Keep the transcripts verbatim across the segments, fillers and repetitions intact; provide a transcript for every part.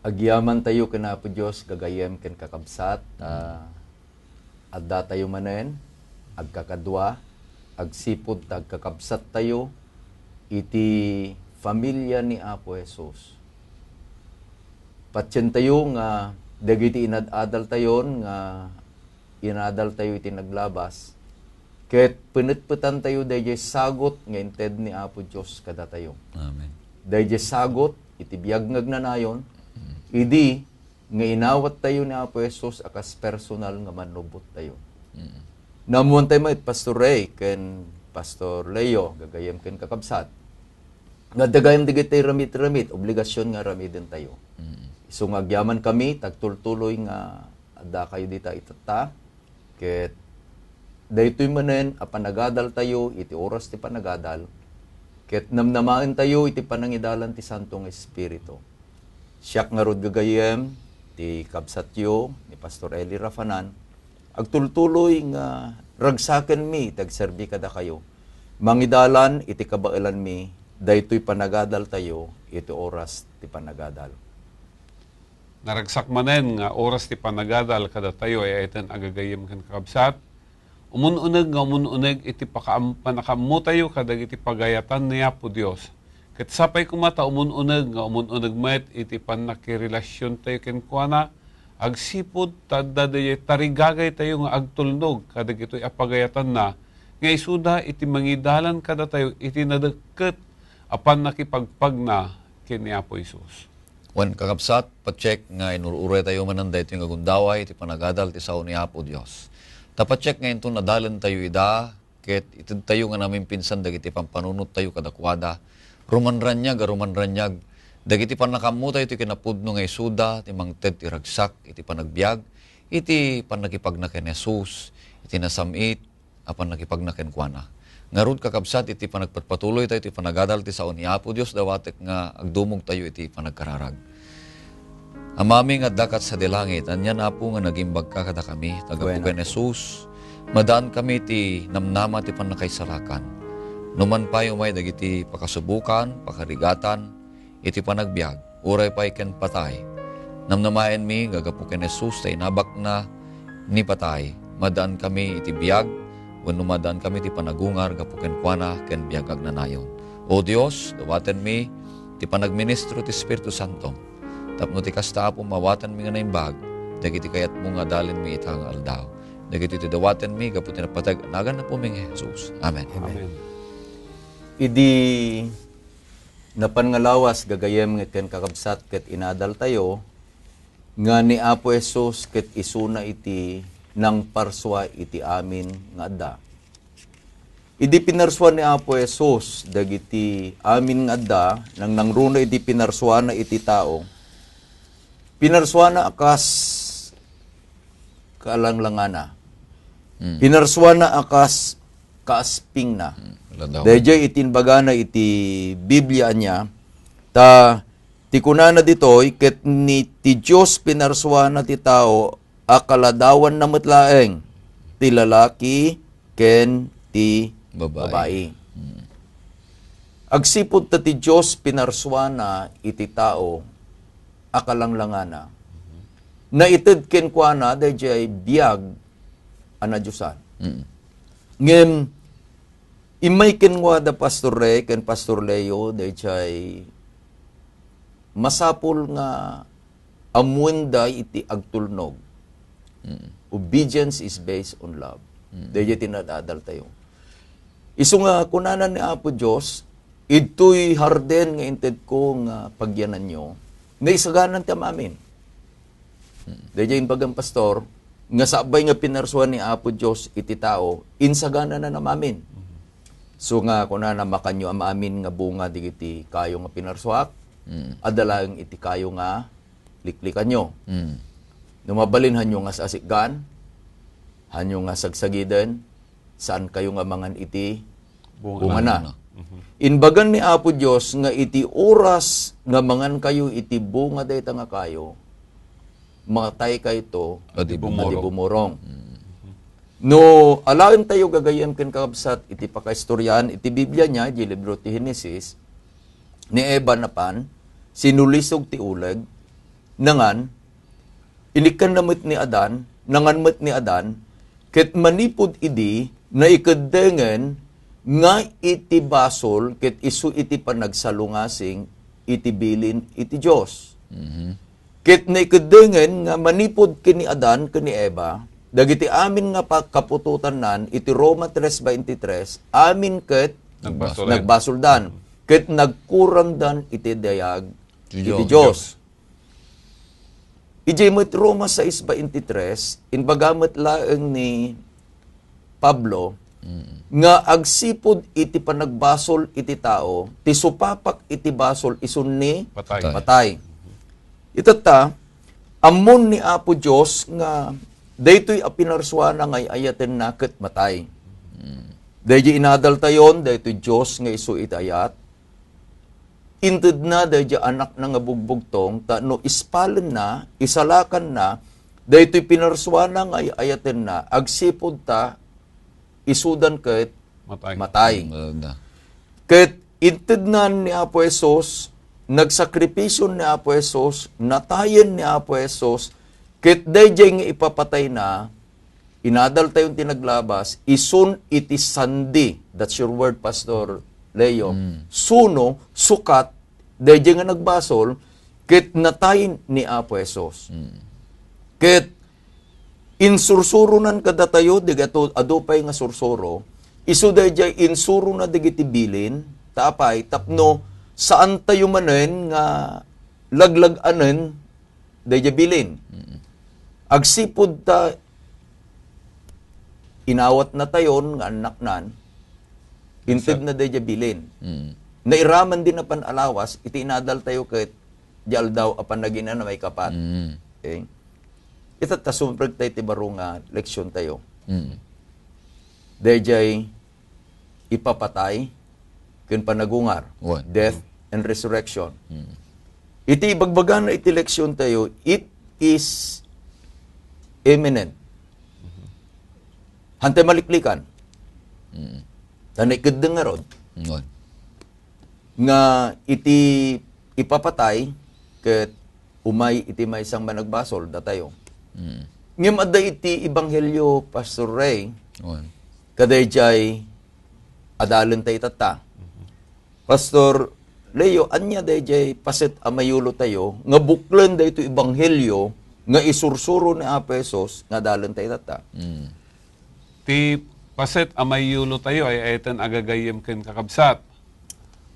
Agyamantayo ken Apo Dios, gagayyem ken kakabsat, ta addatayo manen, agkakadua, agsipud ta agkakabsattayo iti familia ni Apo Jesus. Patientayo nga dagiti inad-adaltayon nga inadaltayo iti naglabas, ket penetpetantayo daydiay sagut nga inted ni Apo Dios kadatayo. Amen. Daydiay sagut iti biag nga agnanayon, idi nga inawattayo ni Apo Jesus a kas personal nga mannubottayo. Mm. Naammoantayo met, Pastor Ray ken Pastor Leo, gagayyem ken kakabsat, nga dagayam dagiti ramit-ramit, obligasyon nga aramidentayo. Mm. Isu nga agyamankami, tagtultuloy nga addakayo dita itatta, ket daytoy manen a panagadaltayo iti oras ti panagadal, ket namnamaentayo iti panangidalan ti Santo nga Espiritu. Siak ngarud gagayyem, ti kabsatyo, ni Pastor Eli Rafanan, agtultuloy nga ragsakenmi ti agserbi kadakayo. Mangidalan iti kabaelanmi, daytoy panagadaltayo iti oras ti panagadal. Naragsak manen nga oras ti panagadal kadatayo, ay-ayaten a gagayyem ken kakabsat. Umun-uneg nga umun-uneg iti pakaam-, pannakaammotayo kadagiti pagayatan ni Apo Dios. Ket sapay koma ta umun-uneg nga umun-uneg met iti pannakirelasiontayo kenkuana, agsipud ta adda daydiay tarigagaytayo nga agtulnog kadagitoy a pagayatanna, nga isuda iti mangidalan kadatayo iti nadekket a pannakipagpagna ken ni Apo Jesus. Wen, kakabsat, patiek nga inur-uraytayo manen daytoy nga gundaway iti panagadal ti sao ni Apo Dios. Ta patiek nga inton adalentayo ida, ket itedtayo nga namimpinsan dagiti pampanunottayo kadakuada, rumanraniag a rumanraniag dagiti pannakaammotayo ti kinapudno nga isuda ti mangted ti ragsak iti panagbiag, iti pannakipagna ken Jesus, iti nasam-it, a pannakipagna kenkuana. Ngarud, kakabsat, iti panagpatpatuloytayo iti panagadal ti sao ni Apo Dios, dawatek nga agdumogtayo iti panagkararag. Amami nga adda ket sadi langit, anian, Apo, nga nagimbagka kadakami, ta gapu ken Jesus, madaankami iti namnama ti pannakaisalakan. Numan pay umay dagiti pakasubokan, pakarigatan, iti panagbiag, uray pay ken patay. Namnamaenmi nga gapu ken Jesus ta inabakna ni patay, madaankami iti biag, wenno madaankami iti panagungar gapu kenkuana ken biag agnanayon. O Dios, dawatenmi ti panagministro ti Espiritu Santo, tapno ti kasta, Apo, mawatenmi nga naimbag dagiti kayatmo nga adalinmi ita nga aldaw. Dagitoy ti dawatenmi gapu ti napateg a nagan Apomi nga Jesus. Amen. Amen. Idi napan nga lawas, gagayyem nga ken kakabsat, ket inadaltayo nga ni Apo Jesus ket isuna iti nangparsua iti amin nga adda. Idi pinarsua ni Apo Jesus dagiti amin nga adda, nangnangruna idi pinarsuana iti tao, pinarsuana a kas kaalanglangana. Mm. Pinarsuana a kas kaaspingna. Mm, ladawan. Daydiay iti imbagana iti Biblia ania, ta ti kunana ditoy, ket ni ti Dios pinarsuana ti tao a kaladawanna met laeng ti lalaki ken ti babai. Babai. Mm. Agsipud ta ti Dios pinarsuana iti tao a kalanglangana. Naited kenkuana daydiay biag a nadiosan. Mm. Ngem, immay kenkuada, Pastor Rey ken Pastor Leo, daydiay masapul nga ammoenda iti agtulnog. Mm. Obedience is based on love. Mm. Daydiay ti nadadaltayo. Isu nga kunana ni Apo Dios, "Idtoy harden nga intedko nga pagyananyo, naisaganan ti amamin." Hmm. Daydiay imbagam, Pastor, nga sabay nga pinarsuan ni Apo Dios iti tao, insaganana amamin. Hmm. So nga kunana, "Makanyo amamin nga bunga dagiti kayo nga pinarsuak, hmm, adda laeng iti kayo nga liklikanyo." Hmm. No mabalin, hanyo nga sasikgan, hanyo nga sagsagiden, saan kayo nga mangan iti bungana. Bungana. Mhm. Imbagan ni Apo Dios nga iti oras nga mangan kayo iti bunga dayta nga kayo, matay kayto. Adi bumurong. Adi bumurong. Mm. No, alaen tayo gagayyem ken kakabsat iti pakaistoriaan iti Biblia nia, iti libro ti Genesis, ni Eva napan, sinulisog ti uleg, Nangan, inikkanna met ni Adan, nangan met ni Adan, ket manipud idi, naikeddengen nga iti basol ket isu iti panagsalungasing iti bilin iti Dios. Mhm. Ket naikeddengen nga manipud ken ni Adan ken ni Eva, dagiti amin nga pa-, kaputotannan iti Roma tres veintitrés, amin ket Nagbasoldan. nagbasoldan, ket nagkuramdan iti dayag Ti iti Dios. Dios. Idiay met Roma sais veintitrés, imbaga met laeng ni Pablo, Mm. nga agsipud iti panagbasol iti tao, ti supapak iti basol isun ni Patay. Patay. Itatta, ammon ni Apo Dios nga daytoy a pinarsuana nga ay-ayatenna ket matay. Mm. Daydi inadaltayon, daytoy Dios nga isu iti ayat, intedna daydi anakna nga bugbugtong, ta no ispalenna, isalakanna, daytoy pinarsuana nga ay-ayatenna, agsipud ta isudan ket Matay. matay. Mm, da. Ket intednan ni Apo Jesus, nagsakripisyon ni Apo Jesus, natayen ni Apo Jesus, ket daydiay nga ipapatayna, inadaltayon ti naglabas, isun iti sandi. That's your word, Pastor Leo. Mm. Suno, sukat, daydiay nga nagbasol, ket natay ni Apo Jesus. Mm. Ket insursuronan kadatayo, dagito adu pay nga sursuro, isu daydiay insurona dagiti bilin, ta apay, tapno saantayo manen nga laglag-anen daydiay bilin. Mm. Agsipud ta inawatnatayon nga annaknan, intedna daydiay bilin. Mm. Nairaman din a pan-alawas, iti inadaltayo ket di aldaw a panaginana maikapat. Mm. Okay? Itatta, sumrek tayo ti baro nga leksiontayo. Mm. Daydiay ipapatay ken panagungar, Wen. death and resurrection. Mm. Iti ibagbagana iti leksiontayo, it is imminent. Hantay maliklikan. Mm. Ta naikeddeng ngarud Wen. nga iti ipapatay ket umay iti maysa nga managbasol datayo. Mm. Ngem adda iti ebanghelio, Pastor Ray, Wen. kadaydiay adalenta itatta. Pastor Leo, ania daydiay paset a mayulotayo nga buklen daytoy ebanghelio nga isursuro ni Apo Jesus nga adalenta itatta? Mm. Ti paset a mayulotayo ay, ay iten agagayyem ken kakabsat.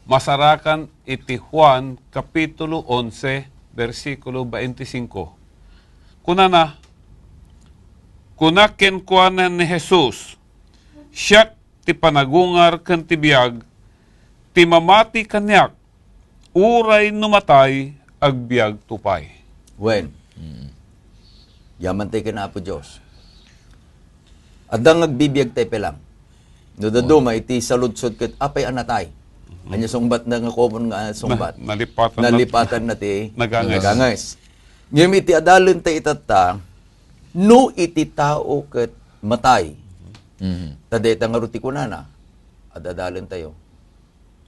Masarakan iti Juan kapitulo onse, bersikulo veinticinco. Kunana, kuna kenkuana ni Jesus, "Siak ti panagungar ken ti biag, ti mamati kaniak, uray no matay, agbiagto pay." Wen. Mm. Yaman tayo ken Apo Dios. Adda nga agbibiag tayo pelang. No, daduma iti saludsod ket apay a natay. Mhm. Anya sungbat na nga common nga sungbat. Na-, nalipatan na, Nalipatan na ti naganges. naganges. Ngem iti adalen tayo itatta, no iti tao ket matay. Mhm. Ta dayta ngarud ti kunana, ad-adalen tayo.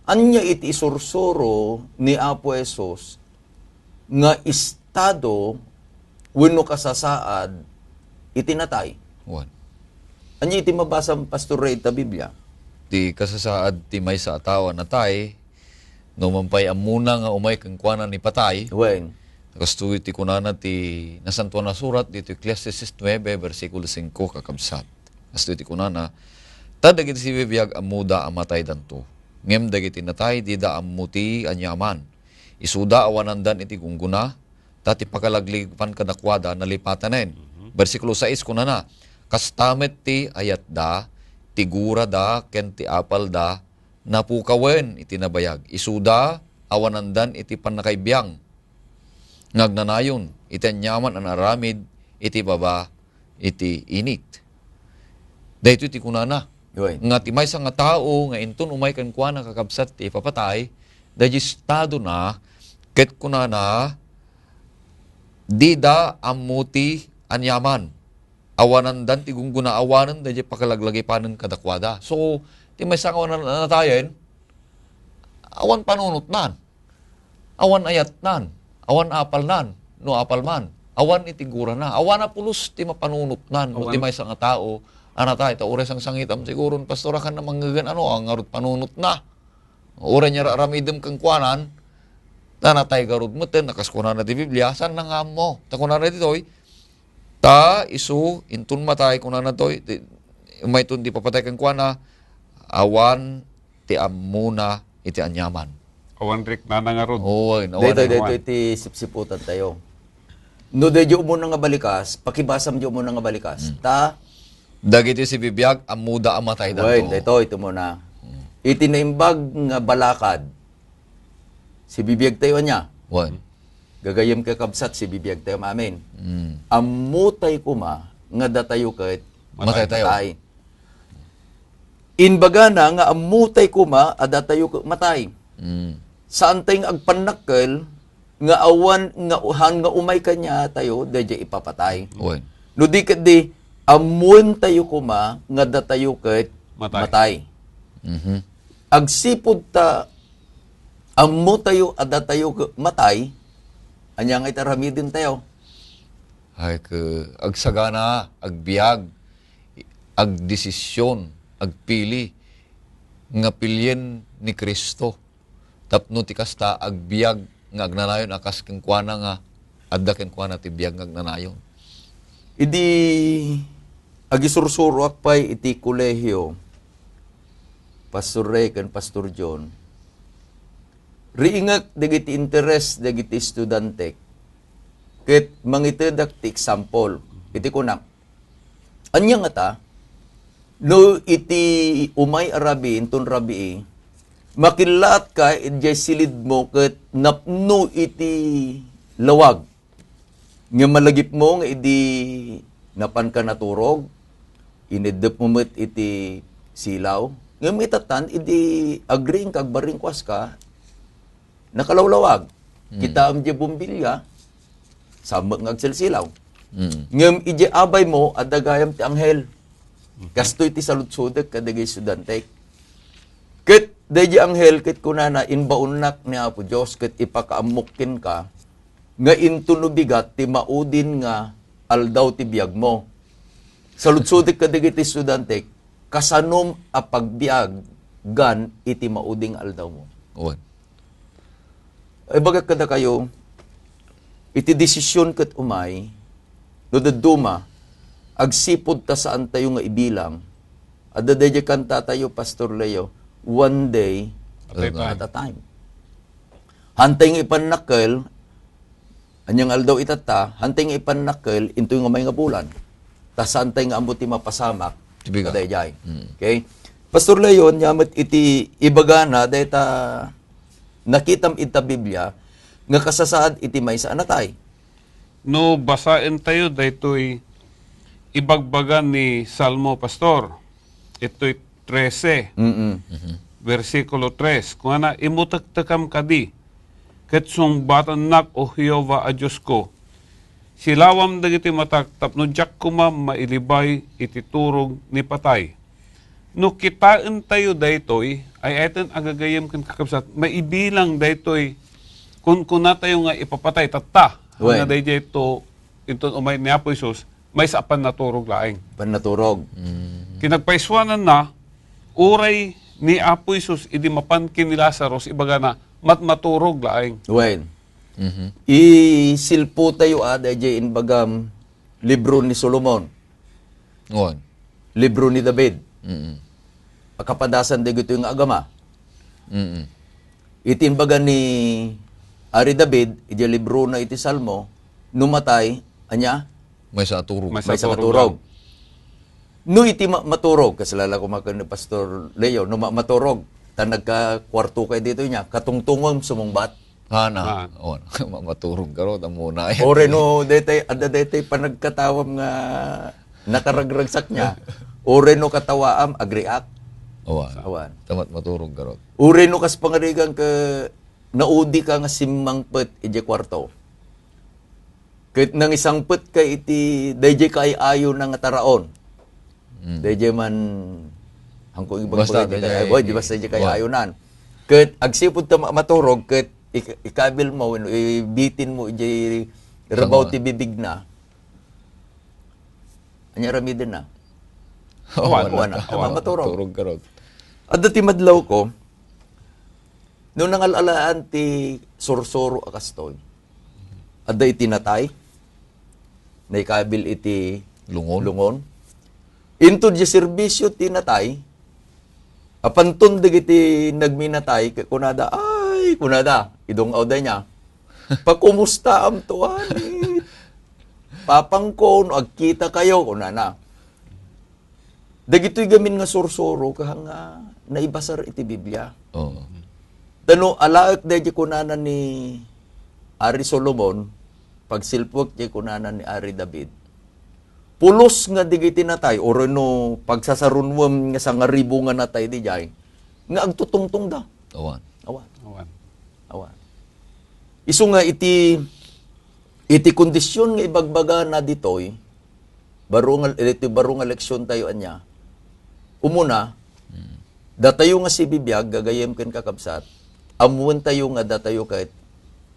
Ania iti isursuro ni Apo Jesus nga estado wenno kasasaad iti natay? Wen. Ania iti mabasam, Pastor Ray, ita Biblia? Ti kasasaad ti maysa a tao a natay, no man pay ammona nga umay kenkuana ni patay, Wen. kastoy ti kunana ti Nasantoan a Surat ditoy Eclesiastes nuebe, bersikulo singko, kakabsat. Kastoy ti kunana, "Ta dagiti sibibiag ammoda a mataydanto, ngem dagiti natay dida ammo ti aniaman. Isuda awanandan iti gunggona, ta ti pakalagligipan kadakuada nalipatanen." Mhm. Bersikulo sais kunana, "Kasta met ti ayatda, ti gurada ken ti apalda napukawen iti nabayag. Isuda awanandan iti pannakaibiang nga agnanayon iti aniaman a naaramid iti baba iti init." Daytoy ti kunana, Wen. nga ti maysa nga tao nga inton umay kenkuana kakabsat ti ipapatay, daydi estadona, ket kunana, dida ammo ti aniaman. Awanandan ti gunggona, awanen daydi pakalaglagipanen kadakuada. So, ti maysa nga awan natayen, awan panunotnan, awan ayatnan, awan apalnan. no apal man. Awan iti gurana. Awan a pulos ti mapanunotnan no ti Awan. maysa nga tao a natay. Ta uray sangsangitam siguro, Pastor, a kan na mangngegen ano, a ngarud panunotna. Uray niya aramidem kenkuanan, ta natay garud metten, a kas kunana ti Biblia, saan na nga ammo? Ta kunana ditoy, ta isu, inton matay, kunana toy, ti, mayton ti papatay kenkuana, awan ti ammona iti aniaman. Awan riknana ngarud. Oo, awan. Daytoy, awan. Daytoy ti sipsiputan tayo. No, daydi umuna nga balikas, pakibasam di umuna nga balikas. Hmm. Ta, dagiti sibibiag, ammoda a mataydanto. Wen, daytoy, iti umuna. Hmm. Iti naimbag nga balakad, sibibiag tayo ania? Wen. Gagayyem, kakabsat, sibibiag tayo amin. Hmm. Ammo tayo koma nga datayo ket matay tayo. Matay. Imbagana nga ammo tay koma a datayo ket matay. Mm. Saan tay nga agpannakkel nga awan nga uhan nga umay kaniatayo daydiay ipapatay. Wen. No di ketdi, ammoen tayo koma nga datayo ket Matay. matay. Mhm. Agsipud ta ammo tayo a datayo ket matay, ania nga iti aramiden tayo? Ay, ke, agsagana, agbiag, agdesisyon, agpili nga pilien ni Cristo. Tapno ti kasta, agbiag nga agnanayon a kas kenkuana nga adda kenkuana ti biag nga agnanayon. Idi agisursuroak pay iti kolehio, Pastor Ray ken Pastor John, riingek dagiti interes dagiti estudiantek ket mangitedak ti example. Iti kunak, ania ngata, no iti umay a rabii, inton rabii, makillaatka idiay silidmo ket napno iti lawag. Ngem malagipmo nga idi napanka naturog, ineddepmo met iti silaw. Ngem itattan, idi agriingka, agbaringkuaska, nakalawlawag. Mm. Kitaem diay bombilya, saan met nga agsilsilaw. Mm. Ngem idiay abaymo, adda gayam ti anghel. Kastoy ti saludsodek kadagiti estudiantek. Ket daydiay anghel ket kunana, "Imbaonnak ni Apo Dios ket ipakaammok kenka nga intono bigat ti maudin nga aldaw ti biagmo." Saludsodek kadagiti estudiantek, kasanom a pagbiagan iti maudin nga aldawmo? Wen. Ibagak kadakayo, iti desisyon ket umay, no dadduma, agsipud ta saantayo nga ibilang, adda daydiay kantatayo, Pastor Leo, "One day At a time. at a time." Hantay nga ipannakkel, ania nga aldaw itatta, hantay nga ipannakkel, intoy nga may nga bulan. Ta saantay nga ammo ti mapasamak, Ti bigat. kadaydiay. Mm. Okay? Pastor Leo, ania met iti ibagana, dayta nakitam ita Biblia, nga kasasaad iti maysa a natay. No basaentayo daytoy ibagbaga ni Salmo, Pastor, itoy trese, Mm-mm. Mhm. bersikulo tres, kunana, "Imutektekam kadi, ket sungbatannak, O Jehovah a Diosko. Silawam dagiti matak tapno diak koma mailibay iti turog ni patay." No kitaentayo daytoy, ay-ayaten a gagayyem ken kakabsat, maibilang daytoy kunkunatayo nga ipapatay tatta. Wen. Nga daydiay to, inton umay ni Apo Jesus, maysa a pannaturog laeng. Pannaturog. Mm. Kinagpaisuananna, uray ni Apo Jesus idi mapan ken ni Lazarus, ibagana, "Matmaturog laeng." Wen. Mhm. Isilpo tayo, ah, daydiay imbagam libro ni Solomon. Wen. Libro ni David. Mm. Pakapadasan dagitoy nga agama. Mm. Iti imbaga ni Ari David, iti librona iti Salmo, no matay, ania? Maysa a turog. Maysa Maysa a turog. turog. No iti ma-, maturog, kaslala ko makan ni Pastor Leo, no ma-, maturog, ta nagkakuarto kay dito niya, katungtungom sumungbat. Hana. Ah. Oh, ma-, maturog garod, amuna. Ore no, dete, adda dete panagkatawam nga nakaragragsak niya. Ore no katawaam, agriak. Awan. Awan. Tamat maturog garod. Ore no kas pangarigan ka, naudi ka nga simmangpet iti kuarto. Ket nangisangpet ka iti daydiay kaay-ayona nga taraon. Mm. Daydiay man, hangko ibagbaga Basta, daydiay daydiay, kaay-, oh, di basta daydiay kaay-ayonan. Ket agsipud ta ma-, maturog, ket ik-, ikabil mo, wenno ibitin mo, ijay, Rabaw ti bibigna. Ania aramiden na? Awan. Awan. Awan. Awan. Maturog. Maturog ka rod. Adda ti madlaw ko, no nangal-alaan ti sursuro a kastoy, adda iti natay, naikabil iti lungon. Lungon. Inton di serbisyo ti natay, apanton dagiti nagminatay, ket kunada, "Ay," kunada, idung-awda niya, "Pakumustaam to, ani? Papangko, no agkita kayo," kunana. Dagitoy gamin nga sursuro, kaha nga naibasar iti Biblia. Oo. Tano, alaek daydi kunana ni Ari Solomon, pagsilpek di kunana ni Ari David. Pulos nga digiti natay, uray no pagsasarunwem nga sangaribu nga natay di jay, nga agtutungtongda. Awan. Awan. Awan. Awan. Isu nga iti, iti kondisyon nga ibagbaga na ditoy, baro nga, iti baro nga leksyon tayo anya. Umuna, datayo nga sibibiag, gagayem ken kakabsat, ammoen tayo nga datayo ket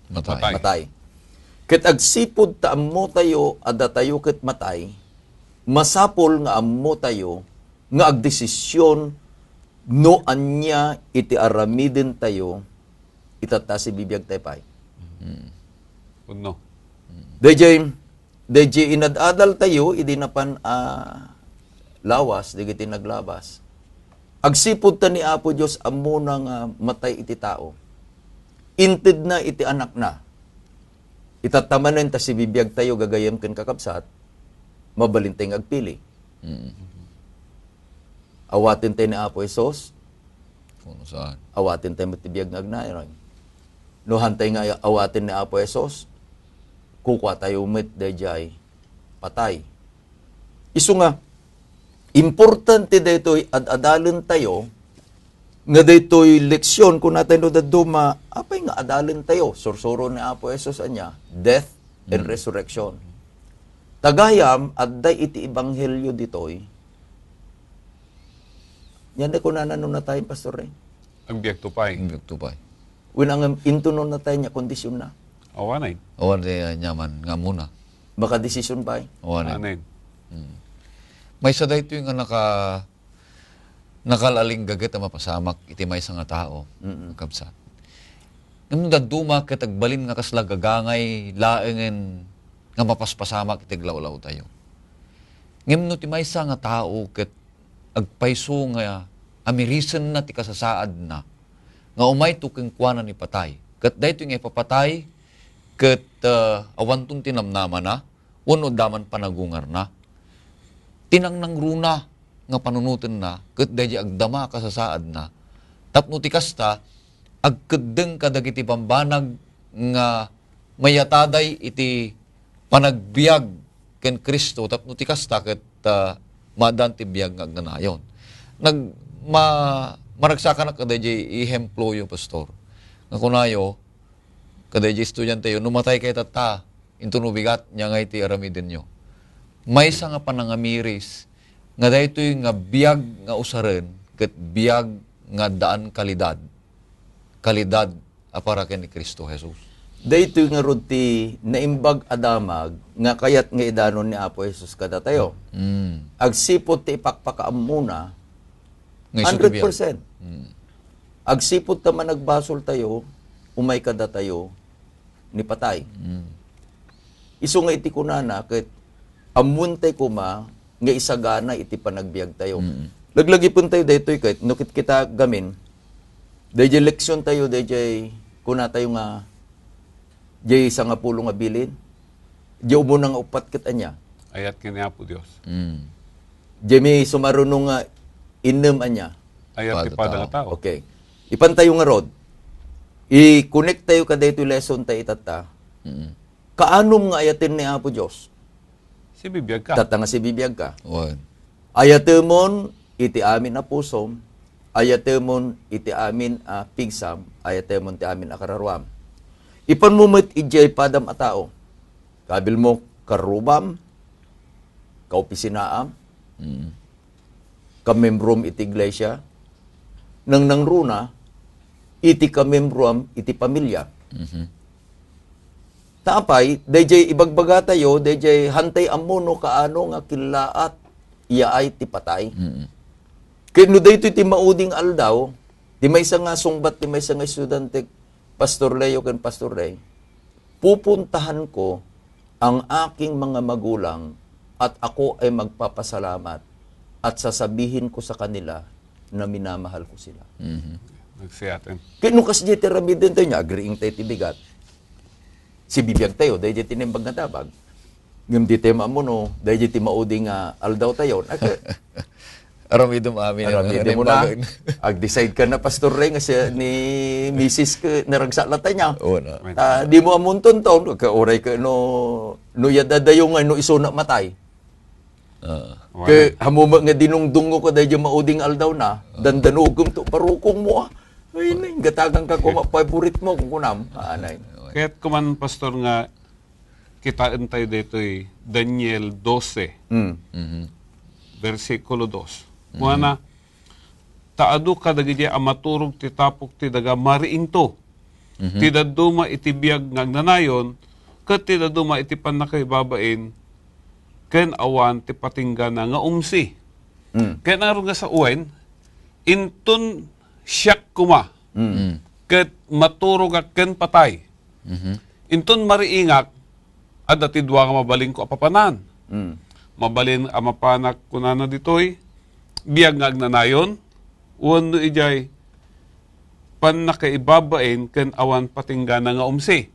Matay. Matay. Ket agsipud ta ammo tayo a datayo ket matay, masapul nga ammo tayo nga agdesisyon no ania iti aramiden tayo, itatta sibibiag tayo pay. Hmm. Wenno. Dayjay, dayjay inad-adal tayo, idi napan a lawas, dagiti naglabas. Agsipud ta ni Apo Dios ammona nga matay iti tao. Intedna iti Anakna. Itatta manen ta sibibiag tayo gagayem ken kakabsat, mabalin tayo nga agpili. Mm. Awaten tayo ni Apo Jesus, Kuno saan? Awaten tayo met ti biag nga agnayon. No hantay nga awaten ni Apo Jesus, kukua tayo met dayjay patay. Isu nga, importante daytoy ad-adalen tayo, nga daytoy leksyon, kunatayo no dadduma, apay nga adalen tayo? Sursuro ni Apo Jesus ania, death and Mm. resurrection. Tagayam, adda iti ebanghelyo ditoy. Yan na kunana no natay, Pastor Ray. Agbiag to pay. Agbiag to pay. Wenno ngem intunon na tayo nia kondisyon na. Awanen. Awan ti, ah, nyaman nga ammona. Makadesisyon pay. Awanen. Awanen. Mm. Maysa daytoy nga naka-, nakalalinggaget a mapasamak iti maysa nga tao, Mm. kabsat. Ngem no dadduma ket agbalin nga kasla gagangay laengen nga mapaspasamak iti aglawlaw tayo. Ngem no ti maysa nga tao ket agpayso nga amirisenna ti kasasaadna, nga umayto kenkuana ni patay. Ket daytoy nga ipapatay, ket, ah, awanton ti namnamana, wenno adda man panagungarna. Ti nangnangruna nga panunotenna, ket daydi agdama a kasasaadna. Tapno ti kasta, agkeddeng kadagiti bambanag nga mayataday iti panagbiag ken Cristo, tapno ti kasta ket, ah, maaddaan ti biag nga agnanayon. Nag-, ma-, maragsakanak kadaydi ehemployo, Pastor. Nga kunayo, kadaydi estudianteyo, no matay kayo tatta, inton ubigat, nia ngay ti aramidenyo. Maysa nga panangamiris, nga daytoy nga biag nga usaren, ket biag nga addaan kalidad. Kalidad a para ken ni Cristo Jesus. Daytoy ngarud ti naimbag a damag nga kayat nga idanon ni Apo Jesus kadatayo. Mm. Agsipud ti ipakpakaammona, Nga isu ti biag. Hundred percent. Mm. Agsipud ta managbasol tayo, umay kadatayo ni patay. Mm. Isu nga iti kunana, ket ammoen tayo koma nga isagana iti panagbiag tayo. Mm. Laglagipen tayo daytoy ket no ket kita gamin, dayjay leksyon tayo, dayjay kuna tayo nga, jay sangapulo nga bilin, jay umuna nga uppat ket ania? Ayat ken ni Apo Dios. Mm. Jay mi sumaruno nga innem ania? Ayat ti Pada pada nga tao. Tao. Okay. Ipan tayo ngarud. I-connect tayo kadaytoy lesson tayo itatta. Mm. Kaanum nga ayaten ni Apo Dios? Sibibiag ka. Tatta nga sibibiag ka. Wen. Ayatemon iti amin a pusom, ayatemon iti amin a pigsam, ayatemon ti amin a kararuam. Ipanmo met idiay padam a tao. Kabilmo, karrubam, kaopisinaam, Mm. kamembrom iti iglesia, nangnangruna iti kamembroam iti pamilia. Mhm. Ta apay, dayjay ibagbagatayo, dayjay hantay ammo no kaano nga killaat, yaay ti patay. Mm. Ket no daytoy ti mauding aldaw, ti maysa nga sungbat, ti maysa nga estudiante, Pastor Leo ken Pastor Ray, pupuntahan ko ang aking mga magulang at ako ay magpapasalamat at sasabihin ko sa kanila na minamahal ko sila. Mhm. Nagsiaten. Ket no kasdiay ti aramiden tayo nia, agriing tayo ti bigat. Sibibiag tayo, dayjay ti naimbag nga damag. Ngem di tayo maammo no, dayjay ti maudi nga aldaw tayo. Ag-, Aramidem amin, aramidem mo na. Naimbag. Ag-decide ka na, Pastor Ray, nga siya ni misis ka, naragsak la tayo nia. Oo na. Ta, di mo amunton to, ka uray ka no, no yadadayo nga, no isuna matay. Ah. Ke, hamumet nga dinungdungngo ka dayjay mauding aldaw na, dandanugem to, parukong mo, ah. Ay, nay, gatagan ka kuma, favorite mo, kung kunam. Ah, nay. Kaya't kuman, Pastor, nga kitaen tayo daytoy Daniel dose, Mm. Mhm. bersikulo dos. Mhm. Kuana, Ta adu kadagiti a maturog ti tapok ti daga mariingto. Mhm. Ti dadduma iti biag nga agnanayon, ket ti dadduma iti pannakaibabain, ken awan ti patinggana nga umsi. Mm. Ken ngarud nga sawen, inton siak koma, Mm. ket maturogak ken patay. Mhm. Inton mariingak, adda ti dua nga mabalinko a papanan. Mm. Mabalin a mapanak kunana ditoy, biag nga agnanayon, wenno idiay pannakaibabain ken awan patinggana nga umsi.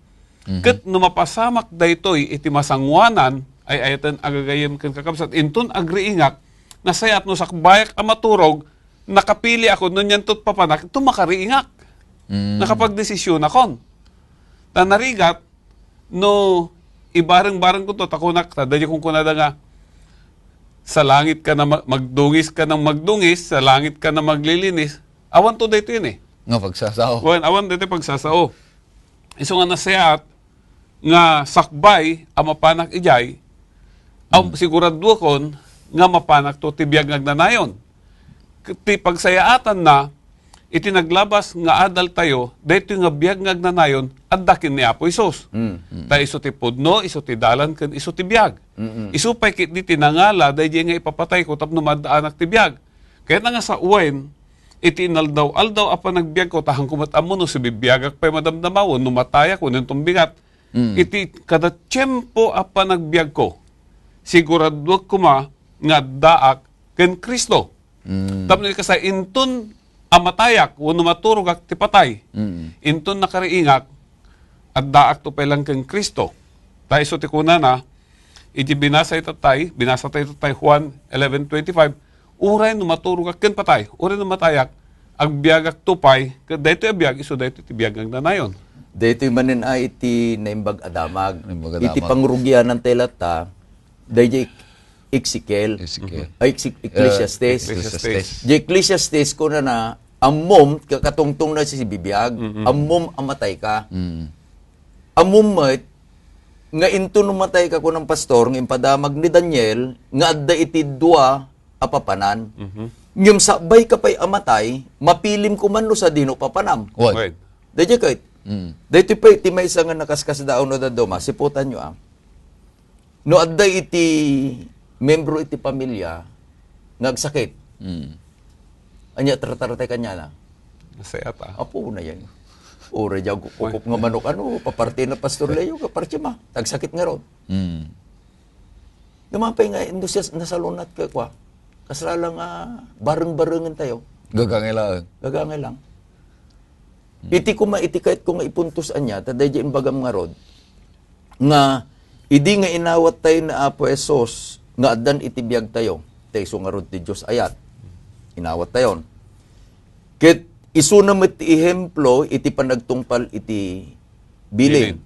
Mhm. Ket no mapasamak daytoy iti masangoanan, ay-ayaten a gagayyem ken kakabsat, inton agriingak, nasayaat no sakbayak a maturog, nakapiliakon, no nianto papanak, inton makariingak. Mm. Nakapagdesisionakon. Ta narigat, no ibareng-barengko to, ta kunak, ta daydi kunkunada nga, sa langit ka na ma-, magdungis ka nang magdungis, sa langit ka na maglilinis. Awan to daytoy ni. Nga pagsasao. Wen, awan daytoy pagsasao. Isu nga nasayaat nga sakbay a mapanak idiay, am-, Mm. siguraduakon nga mapanak to ti biag nga agnanayon. K-, ti pagsayaatanna, iti naglabas nga adaltayo, daytoy nga biag nga agnanayon, adda ken ni Apo Jesus. Mm. Mm. Ta isu ti pudno, isu ti dalan, ken isu ti biag. Mm-mm. Isu pay ketdi ti nangala, daydiay nga ipapatayko tapno maaddaanak ti biag. Kayatna nga sawen, iti inaldaw-aldaw a panagbiagko, ta haanko met ammo no sibibiagak pay madamdama wenno matayak wenno tumbingat. Mm. Iti kada tiempo a panagbiagko, siguraduak koma nga addaak ken Cristo. Mm. Tapno ikasay, inton a matayak wenno maturogak ti patay, Mm. inton nakariingak, addaak to pay lang ken Cristo. Ta isu ti kunana, iti binasa itattay, binasa tayo itattay Juan eleven twenty-five, uray no maturogak ken patay, uray no matayak, agbiagak to pay, ket daytoy a biag, isu daytoy ti biag nga agnanayon. Daytoy manen a iti Naimbag a Damag. Naimbag a Iti Damag. Pangrugianan tayo latta, dayjay Ezekiel. Ezekiel. Ay, Exe-, Ecclesiastes. Eh, Ecclesiastes. Di Ecclesiastes, kunana, ammom, kakatungtong na si bibiag, Mm-mm. ammom a matay ka. Mm. Ammom met, nga inton no matay ka, kunang pastor, nga impadamag ni Daniel, nga adda iti dua a papanan. Mhm. Ngem sakbay ka pay a matay, mapilim kuman no sadino papanam. Wen. Wen. Dayjay ket. Mm. Daytoy pay ti maysa nga nakaskasdaaw no dadduma, siputanyo, ah. No adda iti membro iti pamilya nga agsakit. Mm. Ania, tartaratay kaniana. Nasayaat, ah. Apo na yan. Uray diay ag-ukop nga manok, ano, paparti na Pastor Leo, kaparti ma. Agsakit ngarud. Mm. Ngem apay nga, no siya nasalunat ka, kwa. Kasla lang, ah, bareng-barengen tayo. Gagangay laeng. Gagangay lang. Hmm. Iti koma, iti kayatko nga ipuntos ania, ta dayjay imbagam ngarud, nga idi nga inawat tayo ni Apo Jesus, nga addan iti biag tayo, ta isu ngarud ti Dios ayat. Inawat tayon. Ket isuna met ti ehemplo iti panagtungpal iti bilin. Bilin.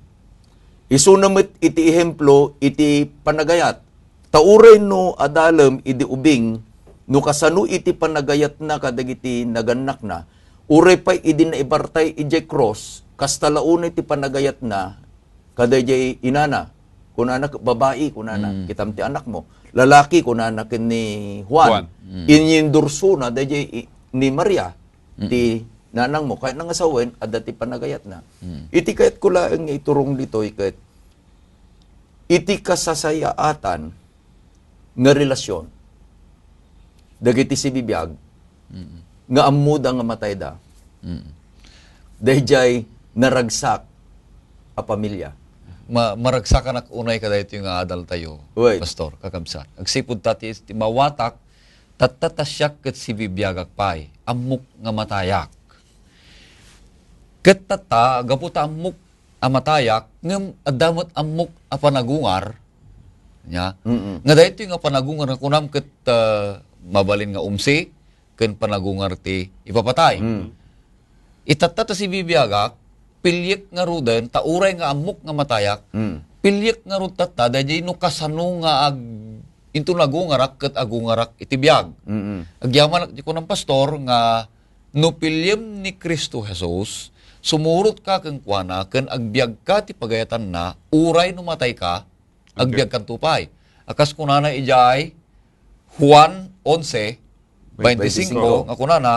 Isuna met iti ehemplo iti panagayat. Ta uray no adalem idi ubing, no kasano iti panagayatna kadagiti nagannakna, uray pay idi naibartay idiay krus, kasta la unay ti panagayatna kadaydiay inana. Kunana, "Babai," kunana, Mm. "kitam ti anakmo." "Lalaki," kunana ken ni Juan. Juan. Mm. Inindursona daydiay i-, ni Maria, Mm. ti nanangmo. Kayatna nga sawen, adda ti panagayatna. Mm. Iti kayatko laeng nga iturong ditoy ket iti kasasayaatan nga relasyon dagiti sibibiag nga ammoda nga matayda. Mm. Daydiay naragsak a pamilya. Ma-, maragsakanak unay kadaytoy nga adaltayo, Uy. Pastor, kakabsat. Agsipud ta ti, ti mawatak, tatta ta siak ket sibibiagak pay, ammok nga matayak. Ket tatta, gapu ta ammok a matayak, ngem adda met ammok a panagungar, nya? Mm-mm. Nga daytoy nga panagungar nga kunam ket, ah, mabalin nga umsi, ken panagungar ti ipapatay. Mm. Itatta ta sibibiagak, piliek ngaruden, ta uray nga ammok nga matayak, Mm. piliek ngarud tatta, daydiay no kasano nga ag-, inton agungarak ket agungarak iti biag. Mm-mm. Agyamanak ti kunam, Pastor, nga no piliem ni Cristo Jesus, sumurotka kenkuana ken agbiagka ti pagayatanna, uray no matayka, agbiagkanto pay. A kas kunana idiay Juan onse, baintisingko, nga kunana,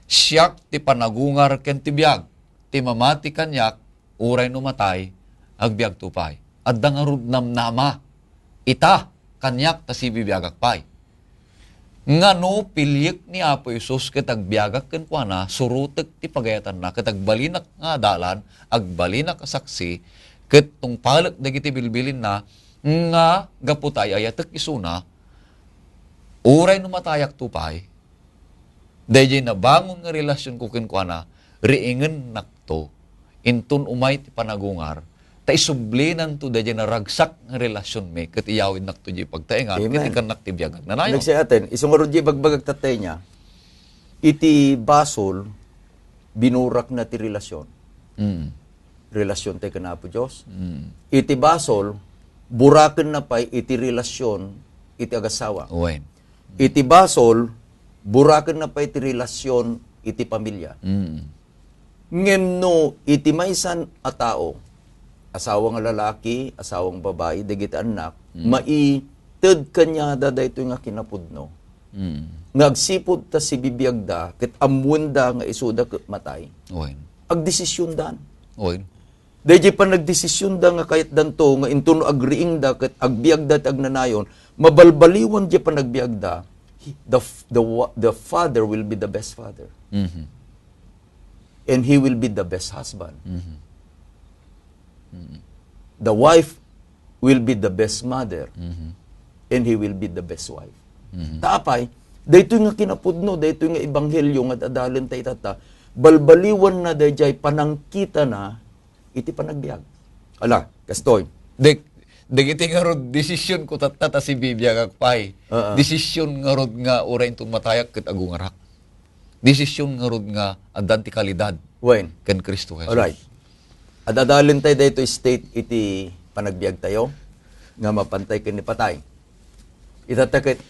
"Siak ti panagungar ken ti biag. Ti mamati kaniak, uray no matay, agbiagto pay." Adda ngarud namnama ita kaniak ta sibibiagak pay. Ngano piliek ni Apo Jesus ket agbiagak kenkuana, surotek ti pagayatanna, ket agbalinak nga adalan, agbalinak a saksi, ket tungpalek dagiti bilbilinna nga gapu ta ay-ayatek isuna, uray no matayakto pay, daydiay nabangon nga relasionko kenkuana, riingennakto inton umay ti panagungar, ta isublinanto daydiay naragsak nga relasionmi ket iyawidnakto diay pagtaengan ket Amen. Ikkannak ti biag agnanayon. Nagsayaten, isu ngarud diay ibagbagak tatta nia, iti basol, binurakna ti relasion. Mm. Relasion tayo ken Apo Dios. Mm. Iti basol, burakenna pay iti relasion iti agassawa. Wen. Iti basol, burakenna pay ti relasion iti pamilya. Mm. Ngem no iti maysan a tao, asawa nga lalaki, asawang babai, dagiti annak, Mm. maited kaniada daytoy nga kinapudno, Mm. nga agsipud ta sibibiagda, ket ammoenda nga isuda ket matay, Wen. agdesisiondan. Wen. Daydiay panagdesisionda nga kayatdanto nga inton no agriingda ket agbiagda ti agnanayon, mabalbaliwan diay panagbiagda, he, the f-, the wa-, the father will be the best father. Mhm. And he will be the best husband. Mhm. Mhm. The wife will be the best mother. Mhm. And he will be the best wife. Mhm. Ta apay, daytoy nga kinapudno, daytoy nga ebanghelio nga adalenta itatta, balbaliwanna daydiay panangkitana iti panagbiag. Ala, kastoy. Dek-, dagiti ngarud, desisionko tatta ta sibibiagak pay. Oo. Desision ngarud nga uray inton matayak ket agungarak. Desision ngarud nga addan ti kalidad Wen. Ken Cristo Jesus. Alright. Ad-adalen tayo daytoy state iti panagbiag tayo nga mapantay ken ni patay. Itatta ket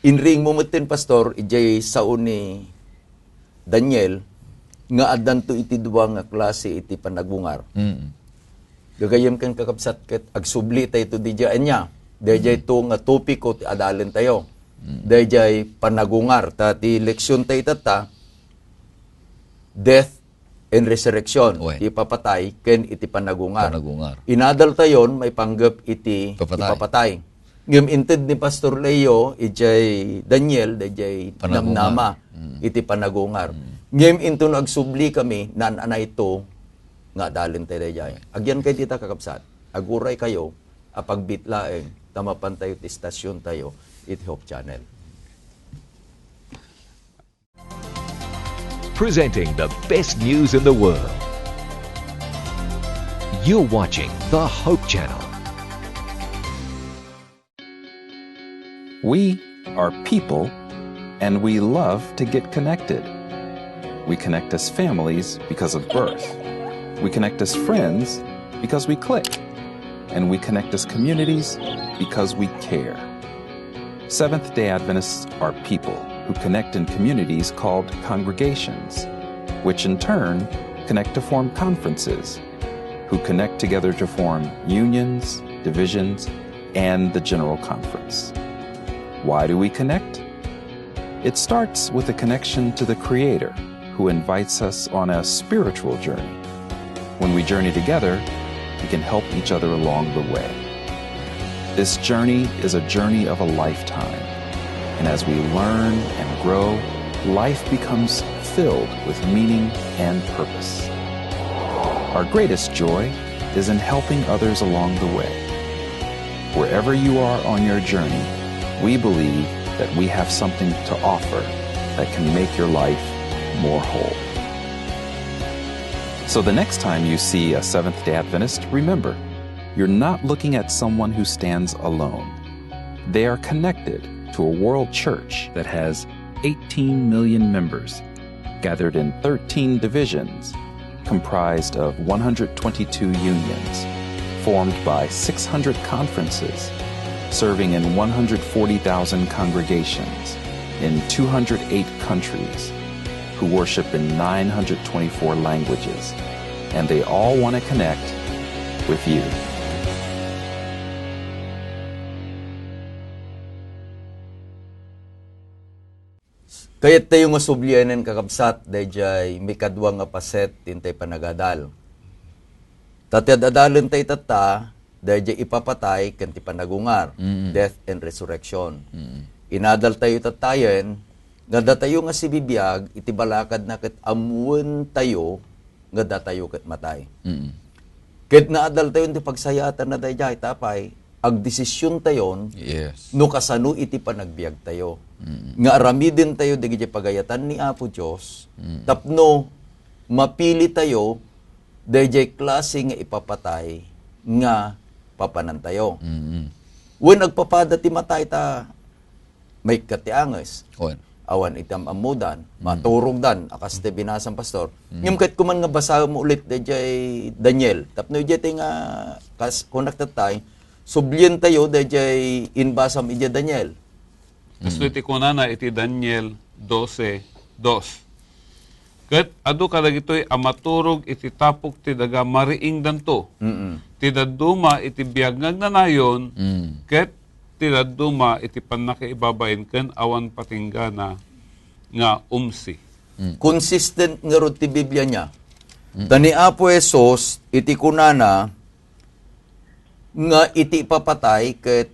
inriing mo metten, Pastor, idiay sao ni Daniel nga addanto iti dua nga klase iti panagungar. Mm. Gagayyem ken kakabsat ket agsubli tayo to didiay ania. Daydiay to nga topiko ti adalen tayo. Mm. Daydiay panagungar. Ta ti leksion tayo itatta, death and resurrection, Wen. Ipapatay ken iti panagungar. Panagungar. Inadal tayon maipanggep iti Ipapatay. ipapatay. Ngem inted ni Pastor Leo, idiay Daniel, daydiay Panagungar. namnama Mm. iti panagungar. Mm. Ngem inton agsubli kami, naan-anay to nga adalen tayo daydiay. Agian kay dita, kakabsat, aguray kayo a pagbit laeng ta mapan tayo ti stasyon tayo iti Hope Channel. Presenting the best news in the world. You're watching the Hope Channel. We are people, and we love to get connected. We connect as families because of birth. We connect as friends because we click. And we connect as communities because we care. Seventh day Adventists are people who connect in communities called congregations, which in turn connect to form conferences, who connect together to form unions, divisions, and the General Conference. Why do we connect? It starts with a connection to the Creator, who invites us on a spiritual journey. When we journey together, we can help each other along the way. This journey is a journey of a lifetime, and as we learn and grow, life becomes filled with meaning and purpose. Our greatest joy is in helping others along the way. Wherever you are on your journey, we believe that we have something to offer that can make your life more whole. So the next time you see a Seventh day Adventist, remember, you're not looking at someone who stands alone. They are connected to a world church that has eighteen million members, gathered in thirteen divisions, comprised of one hundred twenty-two unions, formed by six hundred conferences, serving in one hundred forty thousand congregations in two hundred eight countries, who worship in nine hundred twenty-four languages, and they all want to connect with you. Kayat tayo nga sublianen, kakabsat, dayjay mikadua nga paset ti intay panagadal. Ta ti ad-adalen tayo tatta, dayjay ipapatay ken ti panagungar, Mm. death and resurrection. Mm. Inadal tayo tattayen, nga datayo nga sibibiag, iti balakadna ket ammoen tayo nga datayo ket matay. Mm. Ket naadal tayo ti pagsayaatan na dayjay, tapay, agdesisyon tayon, Yes. no kasano iti panagbiag tayo. Mm. Nga aramiden tayo dagiti pagayatan ni Apo Dios, Mm. tapno mapili tayo dayjay klase nga ipapatay nga papanan tayo. Mm. Wen agpapada ti matay ta maikkat ti anges. Wen. Awan iti am-ammodan, maturogdan, a kas ti binasam, Pastor. Ngem ket kuman nga basaem ulit dayjay Daniel. Tapno idiay ti nga kas kunak tattay, sublien tayo dayjay inbasam idiay Daniel. Kastoy ti kunana iti Daniel doce dos. Ket adu kadagitoy a maturog iti tapok ti daga mariingdanto. Mm-mm. Ti dadduma iti biag nga agnanayon, Mm. ket ti dadduma iti pannakaibabain ken awan patinggana nga umsi. Consistent ngarud ti Biblia niya. Ta ni Apo Jesus, iti kunana, nga iti ipapatay ket